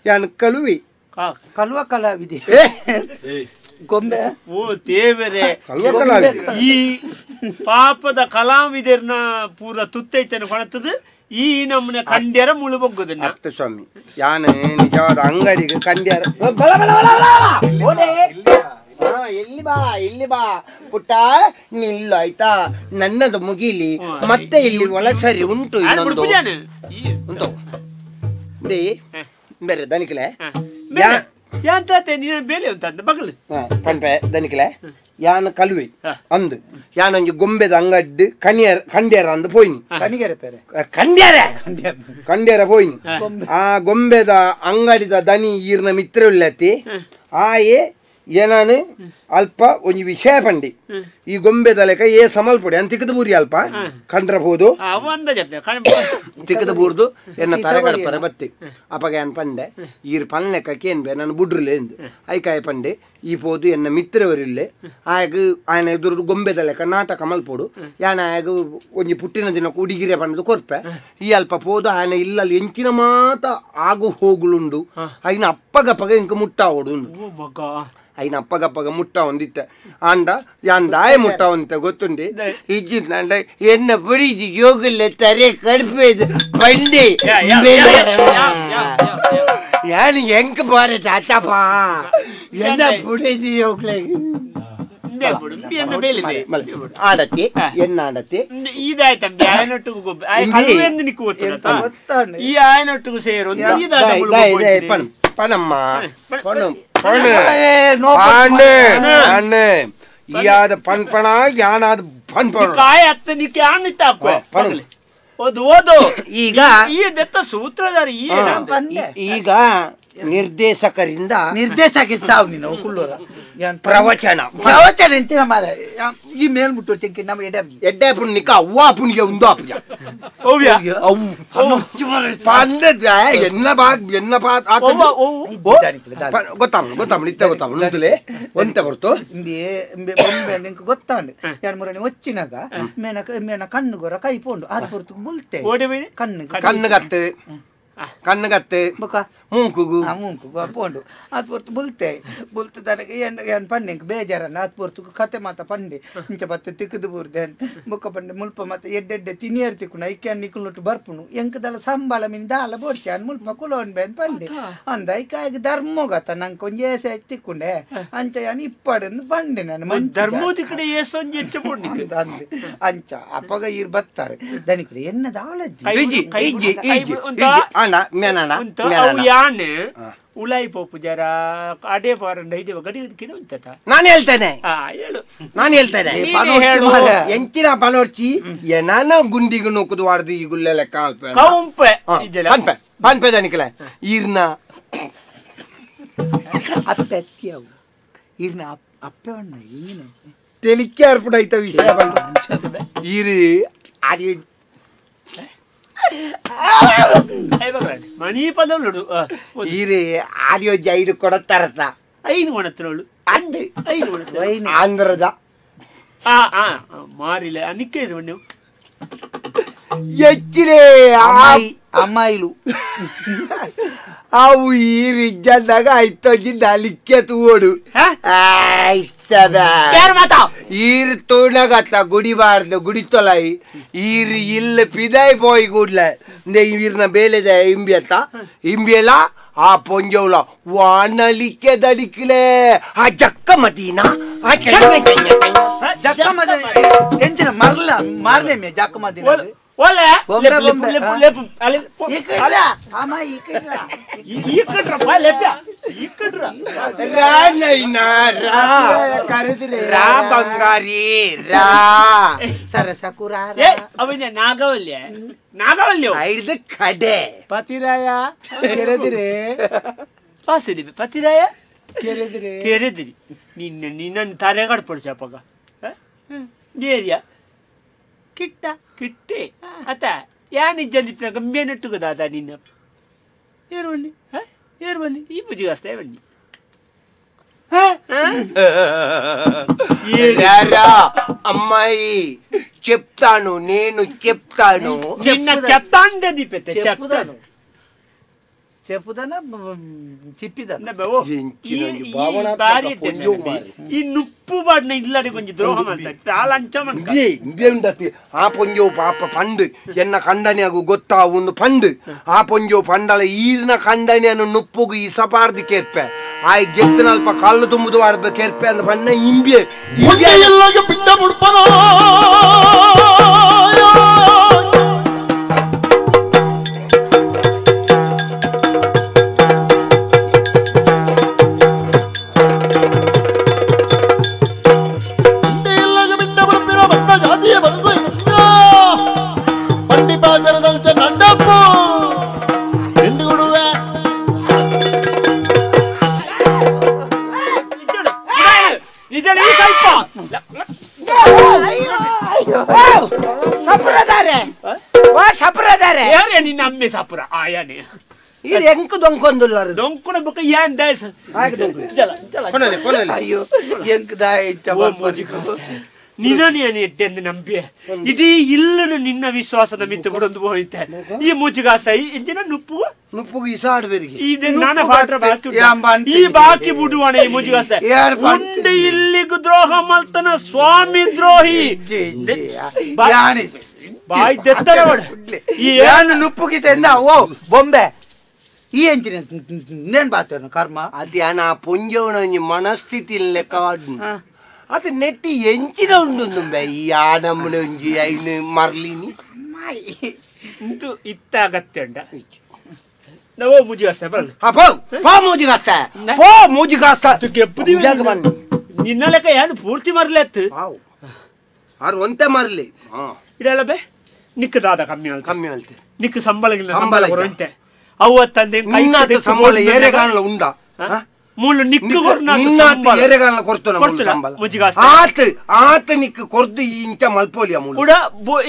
ಯಾನು ಕಳುವಿ ಕಳುವ ಕಲಾವಿದೆ ಗೊಂಬೆ ಓ ದೇವರೇ ಕಳುವ ಕಲಾವಿದೆ ಈ ಪಾಪದ ಕಲಾವಿದರ್ನ ಪೂರ ತುತ್ತೈತನ ಕೊಣತದ ಈ ನಮ್ಮನೆ ಕಂಡ್ಯಾರ ಮುಳು ಬೊಗ್ಗುದನ್ನ ಅತ್ತು ಸ್ವಾಮಿ ಯಾನು ನಿಜವಾದ ಅಂಗಡಿಗೆ ಕಂಡ್ಯಾರ ಬಲ ಬಲ ಬಲ ಬಲ ಎಲ್ಲಿ ಬಾ ಇಲ್ಲಿ ಬಾ ಪುಟ್ಟ ನಿಲ್ಲು ಆಯ್ತಾ ನನ್ನದು ಮುಗಿಲಿ ಮತ್ತೆ ಇಲ್ಲಿ ಒಳಸರಿ ಉಂಟು ಇನ್ನೊಂದು ಉಂಟು they ಬೇರೆ ದನಿಕಲೆ ಬಗಲು ಪನ್ಪೆ ದನಿಕಲೆ ಯಾನ ಕಲುವೆ ಅಂದು ಯಾನೊಂಜಿ ಗೊಂಬೆದ ಅಂಗಡ್ಡು ಕನಿಯರ್ ಕಂಡ್ಯಾರ ಅಂದು ಪೋಯಿನಿ ಕನಿಗೆರೆ ಪೇರೆ ಕಂಡ್ಯಾರ ಕಂಡ್ಯಾರ ಪೋಯಿನಿ ಆ ಗೊಂಬೆದ ಅಂಗಡಿದ ದನಿ ಈರ್ನ ಮಿತ್ರ ಉಳ್ಳತಿ ಆಯೆ ಏನಾನು ಅಲ್ಪ ಒಂಜಿ ವಿಷಯ ಪಂಡಿ ಈ ಗೊಂಬೆದ ಲೆಕ್ಕ ಏ ಸಮಲ್ಪೊಡಿ ಅಂತ ತಿಕ್ಕದ ಬೂರಿ ಅಲ್ಪ ಕಂಡ್ರಬಹುದು ತಿಕ್ಕದ ಬೂರ್ದು ಎನ್ನ ತರಗಡಪರ ಬತ್ತಿ ಅಪಗ ಏನ್ ಪಂಡೆ ಈರ್ ಪನ್ ಲೆಕ್ಕ ಕೇನ್ಬೆ ನಾನು ಬುಡ್ರುಲೆ ಎಂದು ಐಕಾಯ ಪಂಡೆ ಈ ಪೋದು ಎನ್ನ ಮಿತ್ರವರಿಲ್ಲೆ ಆಯಗ ಆಯನ ಎದುರು ಗೊಂಬೆದ ಲೆಕ್ಕ ನಾಟಕ ಮಲ್ಪೊಡು ಯಾನ ಆಯಗ ಒಂಜಿ ಪುಟ್ಟಿನ ದಿನ ಉಡಿಗಿರೆ ಪಂಡದು ಕೊರ್ಪೆ ಈ ಅಲ್ಪ ಪೋದು ಆಯನ ಇಲ್ಲಲ್ಲಿ ಎಂಚಿನ ಮಾತ ಆಗು ಹೋಗುಲುಂಡು ಐನ ಅಪ್ಪಗಪ್ಪಗ ಇಂಕ ಮುಟ್ಟಾವೋಡು ಐನ ಅಪ್ಪಗಪ್ಪಗ ಮುಟ್ಟ ಒಂದಿತ್ತೆ ಆಂಡ ಯಾನ್ ದಾಯ ಮುಟ್ಟ ಒಂದಿತ್ತೆ ಗೊತ್ತುಂಡಿ ಇಜ್ಜಿಂದ ಎನ್ನ ಪುಡಿಜಿ ಜೋಗುಲ್ಲ ತರೆ ಕಡ್ಪೇದು ಪಂಡಿ ಯಾನು ಎಂಕ್ ಬಾರೆ ತಾತಪ್ಪ ಎನ್ನ ಪುಡಿಜಿ ಜೋಗ್ಲೆ ಆಡತಿ ಎನ್ನ ಆಡತಿ ಇದಾಯ್ತಂಬಿ ಆಯನೊಟ್ಟಿಗೂ ಗೊಬ್ಬೆ ಈ ಆಯನೊಟ್ಟಿಗೂ ಸೇರು ಪಣಮ್ಮ ಪಣು ಪಣು ಈಯಾದ ಪಣ್ಪಣ ಯಾನಾದ ಪಣ್ಪಣ ಕಾಯ ಅತ್ತ ನಿಕ್ಕೆ ಆಣಿತ್ತಾಕು ಓದು ಓದು ಈಗ ಈ ದತ್ತ ಸೂತ್ರಧಾರಿ ಈಗ ನಿರ್ದೇಶಕರಿಂದ ನಿರ್ದೇಶಕ ಸಾವು ನೀನು ಕುಳ್ಳೂರ ಪ್ರವಚನ ಪ್ರವಚನ ಎಂತಿನ ಮಾರೆ ಈ ಮೇಲ್ ಮುಟ್ಟು ಚೆಂಕಿ ನಮ್ಮ ಎಡೆ ಎಡ್ಡೆ ಪುಣ್ಣಿಕ ಅವ್ವ ಪುಣ್ಯ ಒಂದು ಅಪ್ಪ ಓವ್ಯ ಅವು ಪಂಡದ ಎನ್ನ ಬಾ ಎನ್ನ ಬಾ ಗೊತ್ತಾಮ ಗೊತ್ತಾಮ ನಿತ್ಯ ಗೊತ್ತಾಮ ನುಂದುಲೆ ಒಂತೆ ಬರ್ತು ಇಂಬೆ ಇಂಬೆ ಬೊಂಬೆ ನಿಂಗೆ ಗೊತ್ತಾಂಡು ಯಾನ್ ಮುರನಿ ಒಚ್ಚಿನಾಗ ಮೇನ ಮೇನ ಕಣ್ಣು ಗೊರ ಕೈ ಪೋಂಡು ಆತ್ ಪೊರ್ತು ಬುಲ್ತೆ ಕಣ್ಣು ಕಣ್ಣುಗತ್ತೆ ಕಣ್ಣುಗತ್ತೆ ಬೊಕ ಮೂಂಕುಗು ಮೂಂಕುಗು ಪೋಂಡು ಆತ್ ಪೊರ್ತು ಬುಲ್ತೆ ಬುಲ್ತೆ ತನಗೆ ಏನ್ ಏನ್ ಪಂಡೆ ಬೇಜಾರನ್ನ ಆತ್ ಪೊರ್ತು ಕತೆ ಮಾತ ಪಂಡೆ ಇಂಚ ಪತ್ತೆ ತಿಕ್ಕದು ಬೂರ್ದೆ ಬೊಕ್ಕ ಪಂಡೆ ಮುಲ್ಪ ಮಾತ ಎಡ್ಡೆಡ್ಡೆ ತಿನಿಯರ್ ತಿಕ್ಕುಣ ಐಕ್ಯಾನ್ ನಿಕ್ಕುನುಟ್ಟು ಬರ್ಪುಣು ಎಂಕದಲ ಸಂಬಳ ಮಿನ್ ದಾಲ ಬೋಡ್ಚಾನ್ ಮುಲ್ಪ ಕುಲೋನ್ ಬೇನ್ ಪಂಡೆ ಅಂದ ಐಕಾಗ ಧರ್ಮೋಗತ ನಂಗೆ ಕೊಂಚ ಏಸೆ ತಿಕ್ಕೊಂಡೆ ಅಂಚ ಯಾನ್ ಇಪ್ಪಡಂದು ಪಂಡೆ ನಾನು ಧರ್ಮೋದಿ ಕಡೆ ಏಸೊಂಜಿ ಹೆಚ್ಚ ಪೋಂಡಿ ಅಂದೆ ಅಂಚ ಅಪ್ಪಗ ಈರ್ ಬತ್ತಾರೆ ದನಿ ಕಡೆ ಎನ್ನ ದಾಲಜ್ಜಿ ಯಾನೆ ಉಲಾಯಿ ಪೋಪು ಜರ ಅದೇ ಪಾರಂಡ ಇದೆ ಗಡಿ ಕಿಡ ಉಂಟತ ನಾನು ಹೇಳ್ತೇನೆ ಹೇಳು ನಾನು ಹೇಳ್ತೇನೆ ಎಂಚಿನ ಪನೋರ್ಚಿ ಏನಾನ ಗುಂಡಿಗೆ ನೂಕುದು ವಾರ್ದು ಈ ಗುಲ್ಲೆ ಲೆಕ್ಕ ಕೌಂಪೆ ಪನ್ಪೆ ಪನ್ಪೆ ದನಿಕಲೆ ಈರ್ನ ಅಪ್ಪೆ ಅತ್ತಿಯವು ಈರ್ನ ಅಪ್ಪೆ ಅಣ್ಣ ಈನೆ ತೆಲಿಕೆ ಅರ್ಪಣ ಐತ ವಿಷಯ ಬಂದ ಈರಿ ಅದು ಮಣಿ ಪದವಳು ಈರಿ ಆರ್ಯೋ ಜೈರು ಕೊಡತ್ತಾರತ ಐನು ಒಣತ್ರವಳು ಅಂದು ಐನು ಆಂಧ್ರದ ಆ ಆ ಮಾರಿಲ್ಲ ನಿಕ್ಕೆ ನೀವು ಎಚ್ಚಿರೇ ಅಮ್ಮಾಯಿಲು ಅವು ಈ ರಿಜ್ಜಂದಾಗ ಐತೊಂಜಿ ನಲಿಕ್ಕೆ ತೂವೋಡು ಈರ್ ತೋಣಗತ್ತ ಗುಡಿಬಾರ್ದು ಗುಡಿ ತೊಲಾಯಿ ಈರ್ ಇಲ್ಲ ಪಿದಾಯಿ ಪೋಯಿ ಕೂಡ್ಲೆ ಈರ್ನ ಬೇಲೆದ ಇಂಬಿಯತ್ತ ಇಂಬಿಯಲ್ಲ ಆ ಪೊಂಜೋಲ ವಾನಲಿಕೆ ದಡಿಕ್ಲೆ ಆ ಜಕ್ಕ ಮದೀನಾ ಆ ಜಕ್ಕ ಮದೀನ ಎಂಚಿನ ಮರ್ಲ ಮಾರ್ಲೆ ಮೇ ಜಕ್ಕ ಮದೀನಾ ಓಲೆ ಲೆಪು ಲೆಪು ಲೆಪು ಅಲೆ ಇಕಡ ಅಮ್ಮ ಇಕಡ ಇಕಡ್ರಪ್ಪ ಲೆಪ್ಯ ಇಕಡ್ರ ರಾ ನೈನಾ ರಾ ಕರೆದಿರೆ ರಾ ಬಂಗಾರಿ ರಾ ಸರಸಕುರ ಏ ಅವನ ನಾಗವಲ್ಯ ನಾಗವಲ್ಯ ಐದು ಕಡೆ ಪತಿರಾಯ ಕೆರೆದಿರೆ ಪಾಸಿದಿ ಪತಿರಾಯ ಕೆರೆದಿರೆ ಕೆರೆದಿರಿ ನಿನ್ನ ನಿನ್ನನ್ನು ತರೆಗಾಡ್ ಪಡಿಸಪ್ಪಗ ಬೇರಿಯ ಕಿಟ್ಟ ಕಿಟ್ಟೆ ಅತ ಯಾನಿಜ್ಜಂದಿಪ್ಪ ಗಂಭೀರ ನಿನ್ನ ಏರುವನ್ನಿ ಏರುವನ್ನಿ ಈ ಬುಜ್ಜಿಗಾಸ್ತಾ ಬನ್ನಿ అమ్మాయి చెప్తాను నేను చెప్తాను నిన్న చెప్తాండే దీపెత్తే చెప్తాను చెప్పుదానా చెప్పిదానా ఈ నుప్పు పడిన ఇల్లడి కొంచెం ద్రోహం అంత చాలా అంచమంటే ఆ పొంజో పాప పండు ఎన్న కండని గొత్తా ఉంది పండు ఆ పొంజో పండల ఈరిన కండని అను నుప్పుకు ఇసపార్ది కేర్పే ఆ ಗೆತ್ತನಲ್ಪ ಕಲ್ಲು ತುಂಬುದು ಆಡ್ಬೇಕು ಕೇರ್ಪೆ ಅಂದ ಪಣ್ಣ ಇಂಬೆ ಬಿಟ್ಟ ಮುಡ್ಪನ ನಿನ್ನ ಅಮ್ಮೆ ಸಾಪುರ ಆಯಾನೆ ಇದು ಎಂಕ ದೊಂಕೊಂದುಲ್ಲಾರು ದೊಂಕುನ ಬೊಕ್ಕ ಯಾನ್ ದಾಯಸ ಅಯ್ಯೋ ಎಂಕ ದಾಯ ನಿನ್ನನೇ ಎಟ್ಟೆಂದು ನಂಬಿಯ ಇಡೀ ಇಲ್ಲನು ನಿನ್ನ ವಿಶ್ವಾಸದ ಮಿತ್ತು ಬಿಡೊಂದು ಹೋಯ್ತೆ ಈ ಮುಜುಗಾಸೈ ಇಂಜಿನ ನುಪ್ಪು ನುಪ್ಪುಗು ಇಸಾಡ್ಬೇರಿಗೆ ಇದು ನಾನ ಪಾತ್ರ ಬಾಕಿ ಈ ಬಾಕಿ ಬಿಡುವಣ ಈ ಮುಜುಗಾಸೈ ಉಂಡೆ ಇಲ್ಲಿಗೂ ದ್ರೋಹ ಮಲ್ತನ ಸ್ವಾಮಿ ದ್ರೋಹಿ ಬಾಯ್ ದೆತ್ತರ ಏನು ನುಪ್ಪುಗಿತೆ ಓ ಬೊಂಬೆ ಈ ಎಂಚಿನ ನೇನು ಬಾತೇನು ಕರ್ಮ ಅದು ನಾ ಪೊಂಜವನ ಮನಸ್ಥಿತಿ ಲೆಕ್ಕ ಅದು ನೆಟ್ಟಿ ಎಂಚಿನ ಉಂಡು ಈ ಆನಮ್ಮನ ಒಂಜಿ ಐನು ಮರ್ಲಿನಿ ಇಂದು ಇತ್ತ ಅಗತ್ಯ ಉಂಡ ನಾವು ಮುಜಿಗಾಸ್ತ ಬರಲ್ಲ ಪೋ ಪೋ ಮುಜಿಗಾಸ್ತ ಪೋ ಮುಜಿಗಾಸ್ತ ಬನ್ನಿ ನಿನ್ನ ಲೆಕ್ಕ ಏನು ಪೂರ್ತಿ ಮರ್ಲೆತ್ತು ಆರು ಒಂತೆ ಮರ್ಲಿ ಇದೆಲ್ಲ ಬೇ ನಿಕ್ಕ ದಾದ ಕಮ್ಮಿ ಆಲ್ತು ಕಮ್ಮಿ ಆಲ್ತು ನಿಕ್ಕ ಸಂಬಳ ಸಂಬಳ ಹೊರಂತೆ ಅವ್ವ ತಂದೆ ಸಂಬಳ ಏರೆ ಕಾಣಲ್ಲ ಉಂಡ ಮೂಲು ನಿಕ್ಕು ನಿನ್ನಾತ ಏರೆಗಾಲ ಕೊರ್ತುನ ಸಂಬಳ ಆತ ಆತ ನಿಕ್ಕು ಕೊರ್ದು ಇಂಚ ಮಲ್ಪೋಲಿಯ ಮೂಲು ಕೂಡ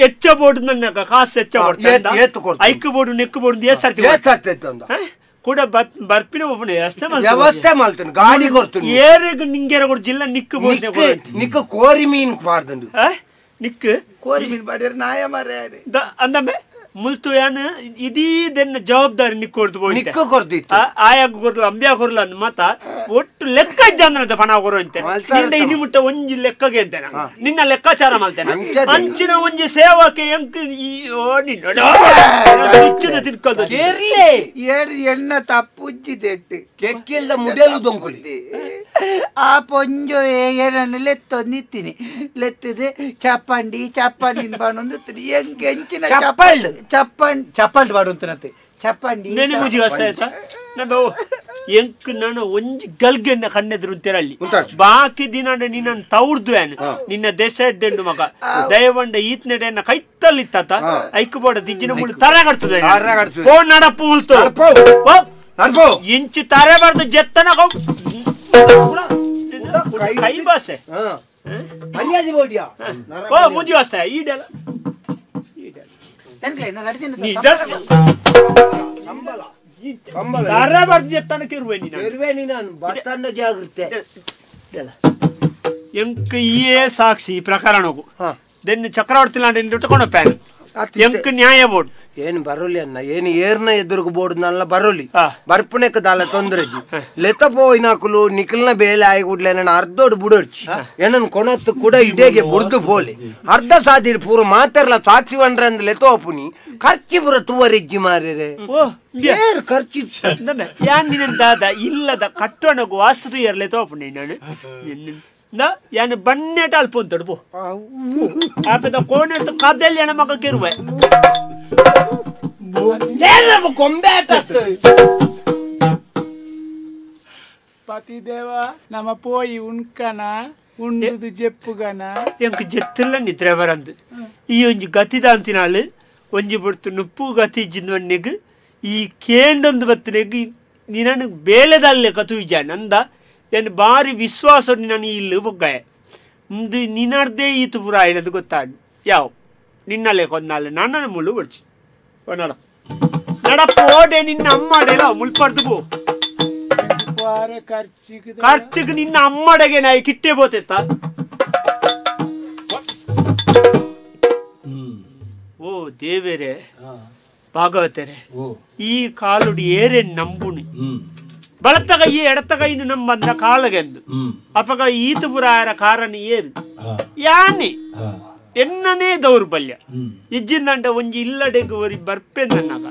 ಹೆಚ್ಚ ಬೋರ್ಡ್ ನನ್ನ ಕಾಸು ಹೆಚ್ಚ ಕೊಡ್ತ ಏತು ಕೊರ್ತು ಐಕ್ ಬೋರ್ಡ್ ನಿಕ್ಕು ಬೋರ್ಡ್ ಏ ಸರ್ತಿ ಏ ಸರ್ತಿ ಅಂದ ಕೂಡ ಬರ್ಪಿನ ಒಬ್ಬನ ವ್ಯವಸ್ಥೆ ವ್ಯವಸ್ಥೆ ಮಲ್ತನು ಗಾಡಿ ಕೊರ್ತುನು ಏರೆಗ್ ನಿಂಗೇರ ಕೊಡು ಜಿಲ್ಲ ನಿಕ್ಕು ಬೋರ್ಡ್ ನಿಕ್ಕು ಕೋರಿ ಮೀನ್ ಪಾರ್ದಂಡು ನಿಕ್ಕು ಕೋರಿ ಮೀನ್ ಪಾಡಿರ ನಾಯ ಮಾರೆ ಅಂದಮ್ಮೆ ಮುಲ್ತು ಯಾನ್ ಇದೀ ದೆನ್ನ ಜವಾಬ್ದಾರಿ ನಿಕ್ಕೊಡ್ದು ಬೋಯ್ತೆ ನಿಕ್ಕು ಕೊರ್ದಿತ್ತು ಆಯಾಗ ಕೊರ್ಲು ಅಂಬ್ಯಾ ಕೊರ್ಲು ಅಂದ್ ಮಾತ ಒಟ್ಟು ಲೆಕ್ಕ ಇದ್ದ ಪಣ ಕೊರು ಅಂತೆ ನಿನ್ನ ಇನಿ ಮುಟ್ಟ ಒಂಜಿ ಲೆಕ್ಕಗೆ ಅಂತೆ ನಿನ್ನ ಲೆಕ್ಕಾಚಾರ ಮಾಡ್ತೇನೆ ಅಂಚಿನ ಒಂಜಿ ಸೇವಕ್ಕೆ ಎಂಕ್ ಈ ಓ ನಿನ್ನ ತಿನ್ಕೊಂಡು ಏಳು ಎಣ್ಣ ತಪ್ಪುಜ್ಜಿದೆಟ್ಟು ಕೆಕ್ಕಿಲ್ದ ಮುಡಿಯಲು ದೊಂಕುಲಿ ಆ ಪೊಂಜೋ ಏನನ್ನು ಲೆತ್ತೊಂದಿತ್ತೀನಿ ಲೆತ್ತದೆ ಚಪ್ಪಂಡಿ ಚಪ್ಪಂಡಿ ಬಾಣೊಂದು ಎಂಕ್ ಎಂಚಿನ ಚಪ್ಪಳ್ಳು ಚಪ್ಪಂಡ್ ಚಪ್ಪಂಡ್ ಬಾಡುಂತನತೆ ಚಪ್ಪಂಡಿ ನೆನೆ ಮುಜಿಗಾಸ್ತ ಆಯ್ತಾ ನಮ್ಮ ಎಂಕ್ ನಾನು ಒಂಜಿ ಗಲ್ಗೆನ್ನ ಕಣ್ಣೆದುರು ತೆರಳಿ ಬಾಕಿ ದಿನ ನಿನ್ನ ತವ್ರದ್ದು ಏನು ನಿನ್ನ ದೇಶ ಎಡ್ಡೆಂಡು ಮಗ ದಯವಂಡ ಈತ್ನೆಡೆಯನ್ನ ಕೈತಲ್ಲಿತ್ತ ಐಕು ಬೋಡ ದಿಜ್ಜಿನ ಮುಳ್ಳು ತರೆ ಕಟ್ತದೆ ಪೋ ನಡಪ್ಪು ಮುಲ್ತು ಇಂಚಿ ತರೆ ಬಾರ್ದು ಜೆತ್ತನ ಕೈ ಬಾಸೆ ಓ ಮುಜಿವಾಸ್ತ ಈಡೆಲ್ಲ ಎಂಕ್ ಇಯೇ ಸಾಕ್ಷಿ ಈ ಪ್ರಕರಣಕ್ಕೂ ದೆನ್ನು ಚಕ್ರವರ್ತಿ ಲಾಂಟಿ ಪ್ಯಾನ್ ಎಂಕ್ ನ್ಯಾಯ ಬೋರ್ಡ್ ಏನು ಬರೋಲಿ ಅನ್ನ ಏನು ಏರ್ನ ಎದುರುಗು ಬೋರ್ಡ್ ನಲ್ಲ ಬರೋಲಿ ಬರ್ಪುನೆಕ್ ದಾಲ ತೊಂದರೆ ಲೆತ್ತ ಪೋಯಿನಾಕುಲು ನಿಖಲ್ನ ಬೇಲೆ ಆಯಿ ಕೂಡ್ಲೆ ನನ್ನ ಅರ್ಧೋಡು ಬುಡೋಡ್ಚಿ ಏನನ್ ಕೊಣತ್ತು ಕೂಡ ಇದೇಗೆ ಬುಡ್ದು ಪೋಲೆ ಅರ್ಧ ಸಾದಿ ಪೂರ ಮಾತಾರ್ಲ ಸಾಕ್ಷಿ ಬಂಡ್ರೆ ಅಂದ್ ಲೆತ್ತ ಒಪ್ಪುನಿ ಖರ್ಚಿ ಪೂರ ತುವರಿಜ್ಜಿ ಮಾರಿರೆ ಏರ್ ಖರ್ಚಿ ಯಾನ್ ನಿನ್ನ ದಾದ ಇಲ್ಲದ ಕಟ್ಟೋಣಗು ವಾಸ್ತು ತುಯ್ಯರ್ಲೆ ತೋಪುನಿ ನಾನು ಯಾನು ಬನ್ನೇಟ ಅಲ್ಪ ಅಂತಡು ಪೋ ಆಪದ ಕೋಣೆ ಕದಲ್ಲಿ ಏನ ಮಗ ಕಿರುವೆ ಕೊಂಬೆ ಪತಿದೇವ ನಮ್ಮ ಪೋಯಿ ಉಣ್ಕನ ಉಂಡುದು ಜೆಪ್ಪುಗನ ಎಂಕ್ ಜೆತ್ತಿಲ್ಲ ನಿದ್ರೆ ಬರಂದು ಈ ಒಂಜಿ ಗತಿದಾಂತಿನಾಳು ಒಂಜಿ ಬುಡ್ತು ನುಪ್ಪು ಗತಿ ಜಿಂದವನ್ನೆಗ್ ಈ ಕೇಂಡೊಂದು ಬತ್ತಿನೆಗ್ ನಿನನು ಬೇಲೆದಲ್ಲೇ ಕತು ನಂದ ಏನು ಬಾರಿ ವಿಶ್ವಾಸ ನಿನ್ನ ಇಲ್ಲಿ ಬೊಗ್ಗಾಯ ಇಂದು ನಿನ್ನರ್ದೇ ಈತು ಪುರ ಆಯ್ನದು ಗೊತ್ತಾಗ ಯಾವ ನಿನ್ನಲ್ಲೇ ಕೊಂದಾಲೆ ನನ್ನ ಮುಳ್ಳು ಬಡ್ಚಿ ನಡ ನಡಪ್ಪ ಓಡೆ ನಿನ್ನ ಅಮ್ಮಡೆಲ್ಲ ಮುಳ್ಪಡ್ದು ಪೋ ಖರ್ಚಿಗೆ ನಿನ್ನ ಅಮ್ಮಡೆಗೆ ನಾಯಿ ಕಿಟ್ಟೆ ಬೋತೆತ್ತ ಓ ದೇವೇರೆ ಭಾಗವತರೆ ಈ ಕಾಲುಡಿ ಏರೆ ನಂಬುಣಿ ಬಲತ್ತ ಕೈ ಎಡತ್ತ ಕೈನು ನಂಬಂದ ಕಾಲಗೆಂದು ಅಪಗ ಈತುಪುರಾಯರ ಕಾರಣ ಏರು ಯಾನೆ ಎನ್ನನೇ ದೌರ್ಬಲ್ಯ ಇಜ್ಜಿಂದಂಡ ಒಂಜಿ ಇಲ್ಲಡೆಗ್ ಒರಿ ಬರ್ಪೆಂದನ್ನಾಗ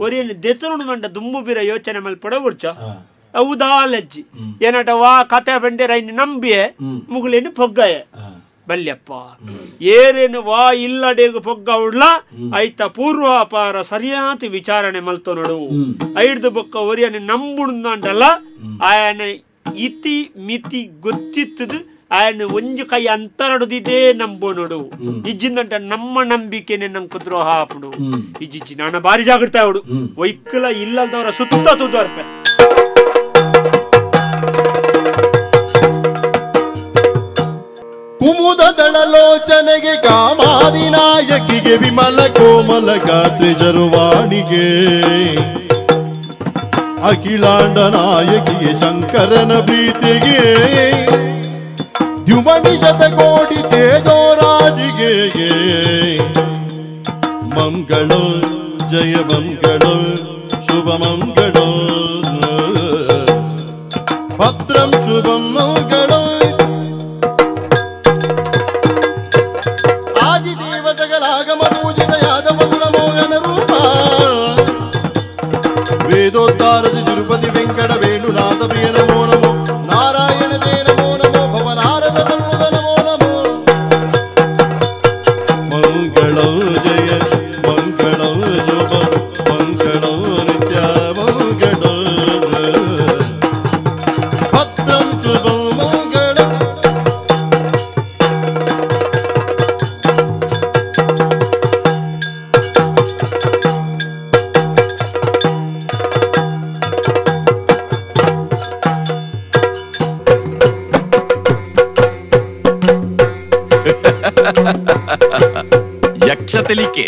ಒರಿಯನ್ನು ದೆತರುಣು ಮಂಡ ದುಂಬು ಬಿರ ಯೋಚನೆ ಮಲ್ಪಡ ಉರ್ಚ ಅವುದಾಲಜ್ಜಿ ಏನಟ ವಾ ಕತೆ ಬಂಡೆ ರೈನ್ ನಂಬಿಯೆ ಮುಗುಲೇನು ಪೊಗ್ಗಾಯ ಬಲ್ಯಪ್ಪ ಏರೇನು ವಾ ಇಲ್ಲಡೆಗು ಪೊಗ್ಗ ಉಡ್ಲ ಐತ ಪೂರ್ವಾಪಾರ ಸರಿಯಾದ ವಿಚಾರಣೆ ಮಲ್ತೋ ನೋಡು ಐಡ್ದು ಬೊಕ್ಕ ಒರಿಯನು ನಂಬುಂಡಲ್ಲ ಆಯನ ಇತಿ ಮಿತಿ ಗೊತ್ತಿತ್ತದು ಆಯನ ಒಂಜು ಕೈ ಅಂತರಡುದಿದೆ ನಂಬೋ ನೋಡು ಇಜ್ಜಿಂದಂಟ ನಮ್ಮ ನಂಬಿಕೆನೆ ನಂಗೆ ದ್ರೋಹ ಹಾಪುಡು ಇಜ್ಜಿಜ್ಜಿ ನಾನು ಭಾರಿ ಜಾಗೃತ ಅವಡು ಒಯ್ಕಲ ಇಲ್ಲದವರ ಸುತ್ತ ತುದರ್ಪೆ ಕುಮುದ ದಳಲೋಚನೆಗೆ ಕಾಮಾದಿನಾಯಕಿಗೆ ವಿಮಲ ಕೋಮಲ ಗಾತ್ರಿ ಜರುವಾಣಿಗೆ ಅಖಿಲಾಂಡ ನಾಯಕಿಗೆ ಶಂಕರನ ಪ್ರೀತಿಗೆ ದ್ಯುಮಣಿ ಶತಕೋಟಿ ತೇಜೋರಾಜಿಗೆ ಮಂಗಳೋ ಜಯ ಮಂಗಳೋ ಶುಭ ಮಂಗಳೋ ಭದ್ರಂ ಶುಭಂ ಮಂಗಳೋ ವೇದೋತ್ತಾರ ತಿರುಪತಿ ವೆಂಕಟ ವೇಣುನಾಥ ಪ್ರಿಯ ನಮೋ ನಮೋ ನಾರಾಯಣ ತೇ ನಮೋ ನಮೋ ಭವನಾರದ ತನ್ನುದ ನಮೋ ನಮೋ ಮಂಗಳೋ ಜಯ ಮಂಗಳೋ ಶುಭ ಮಂಗಳೋ ನಿತ್ಯ ಮಂಗಳೋ ಭದ್ರಂ ಶುಭ ಮಂಗಳ. ಯಕ್ಷ ತೆಲಿಕೆ.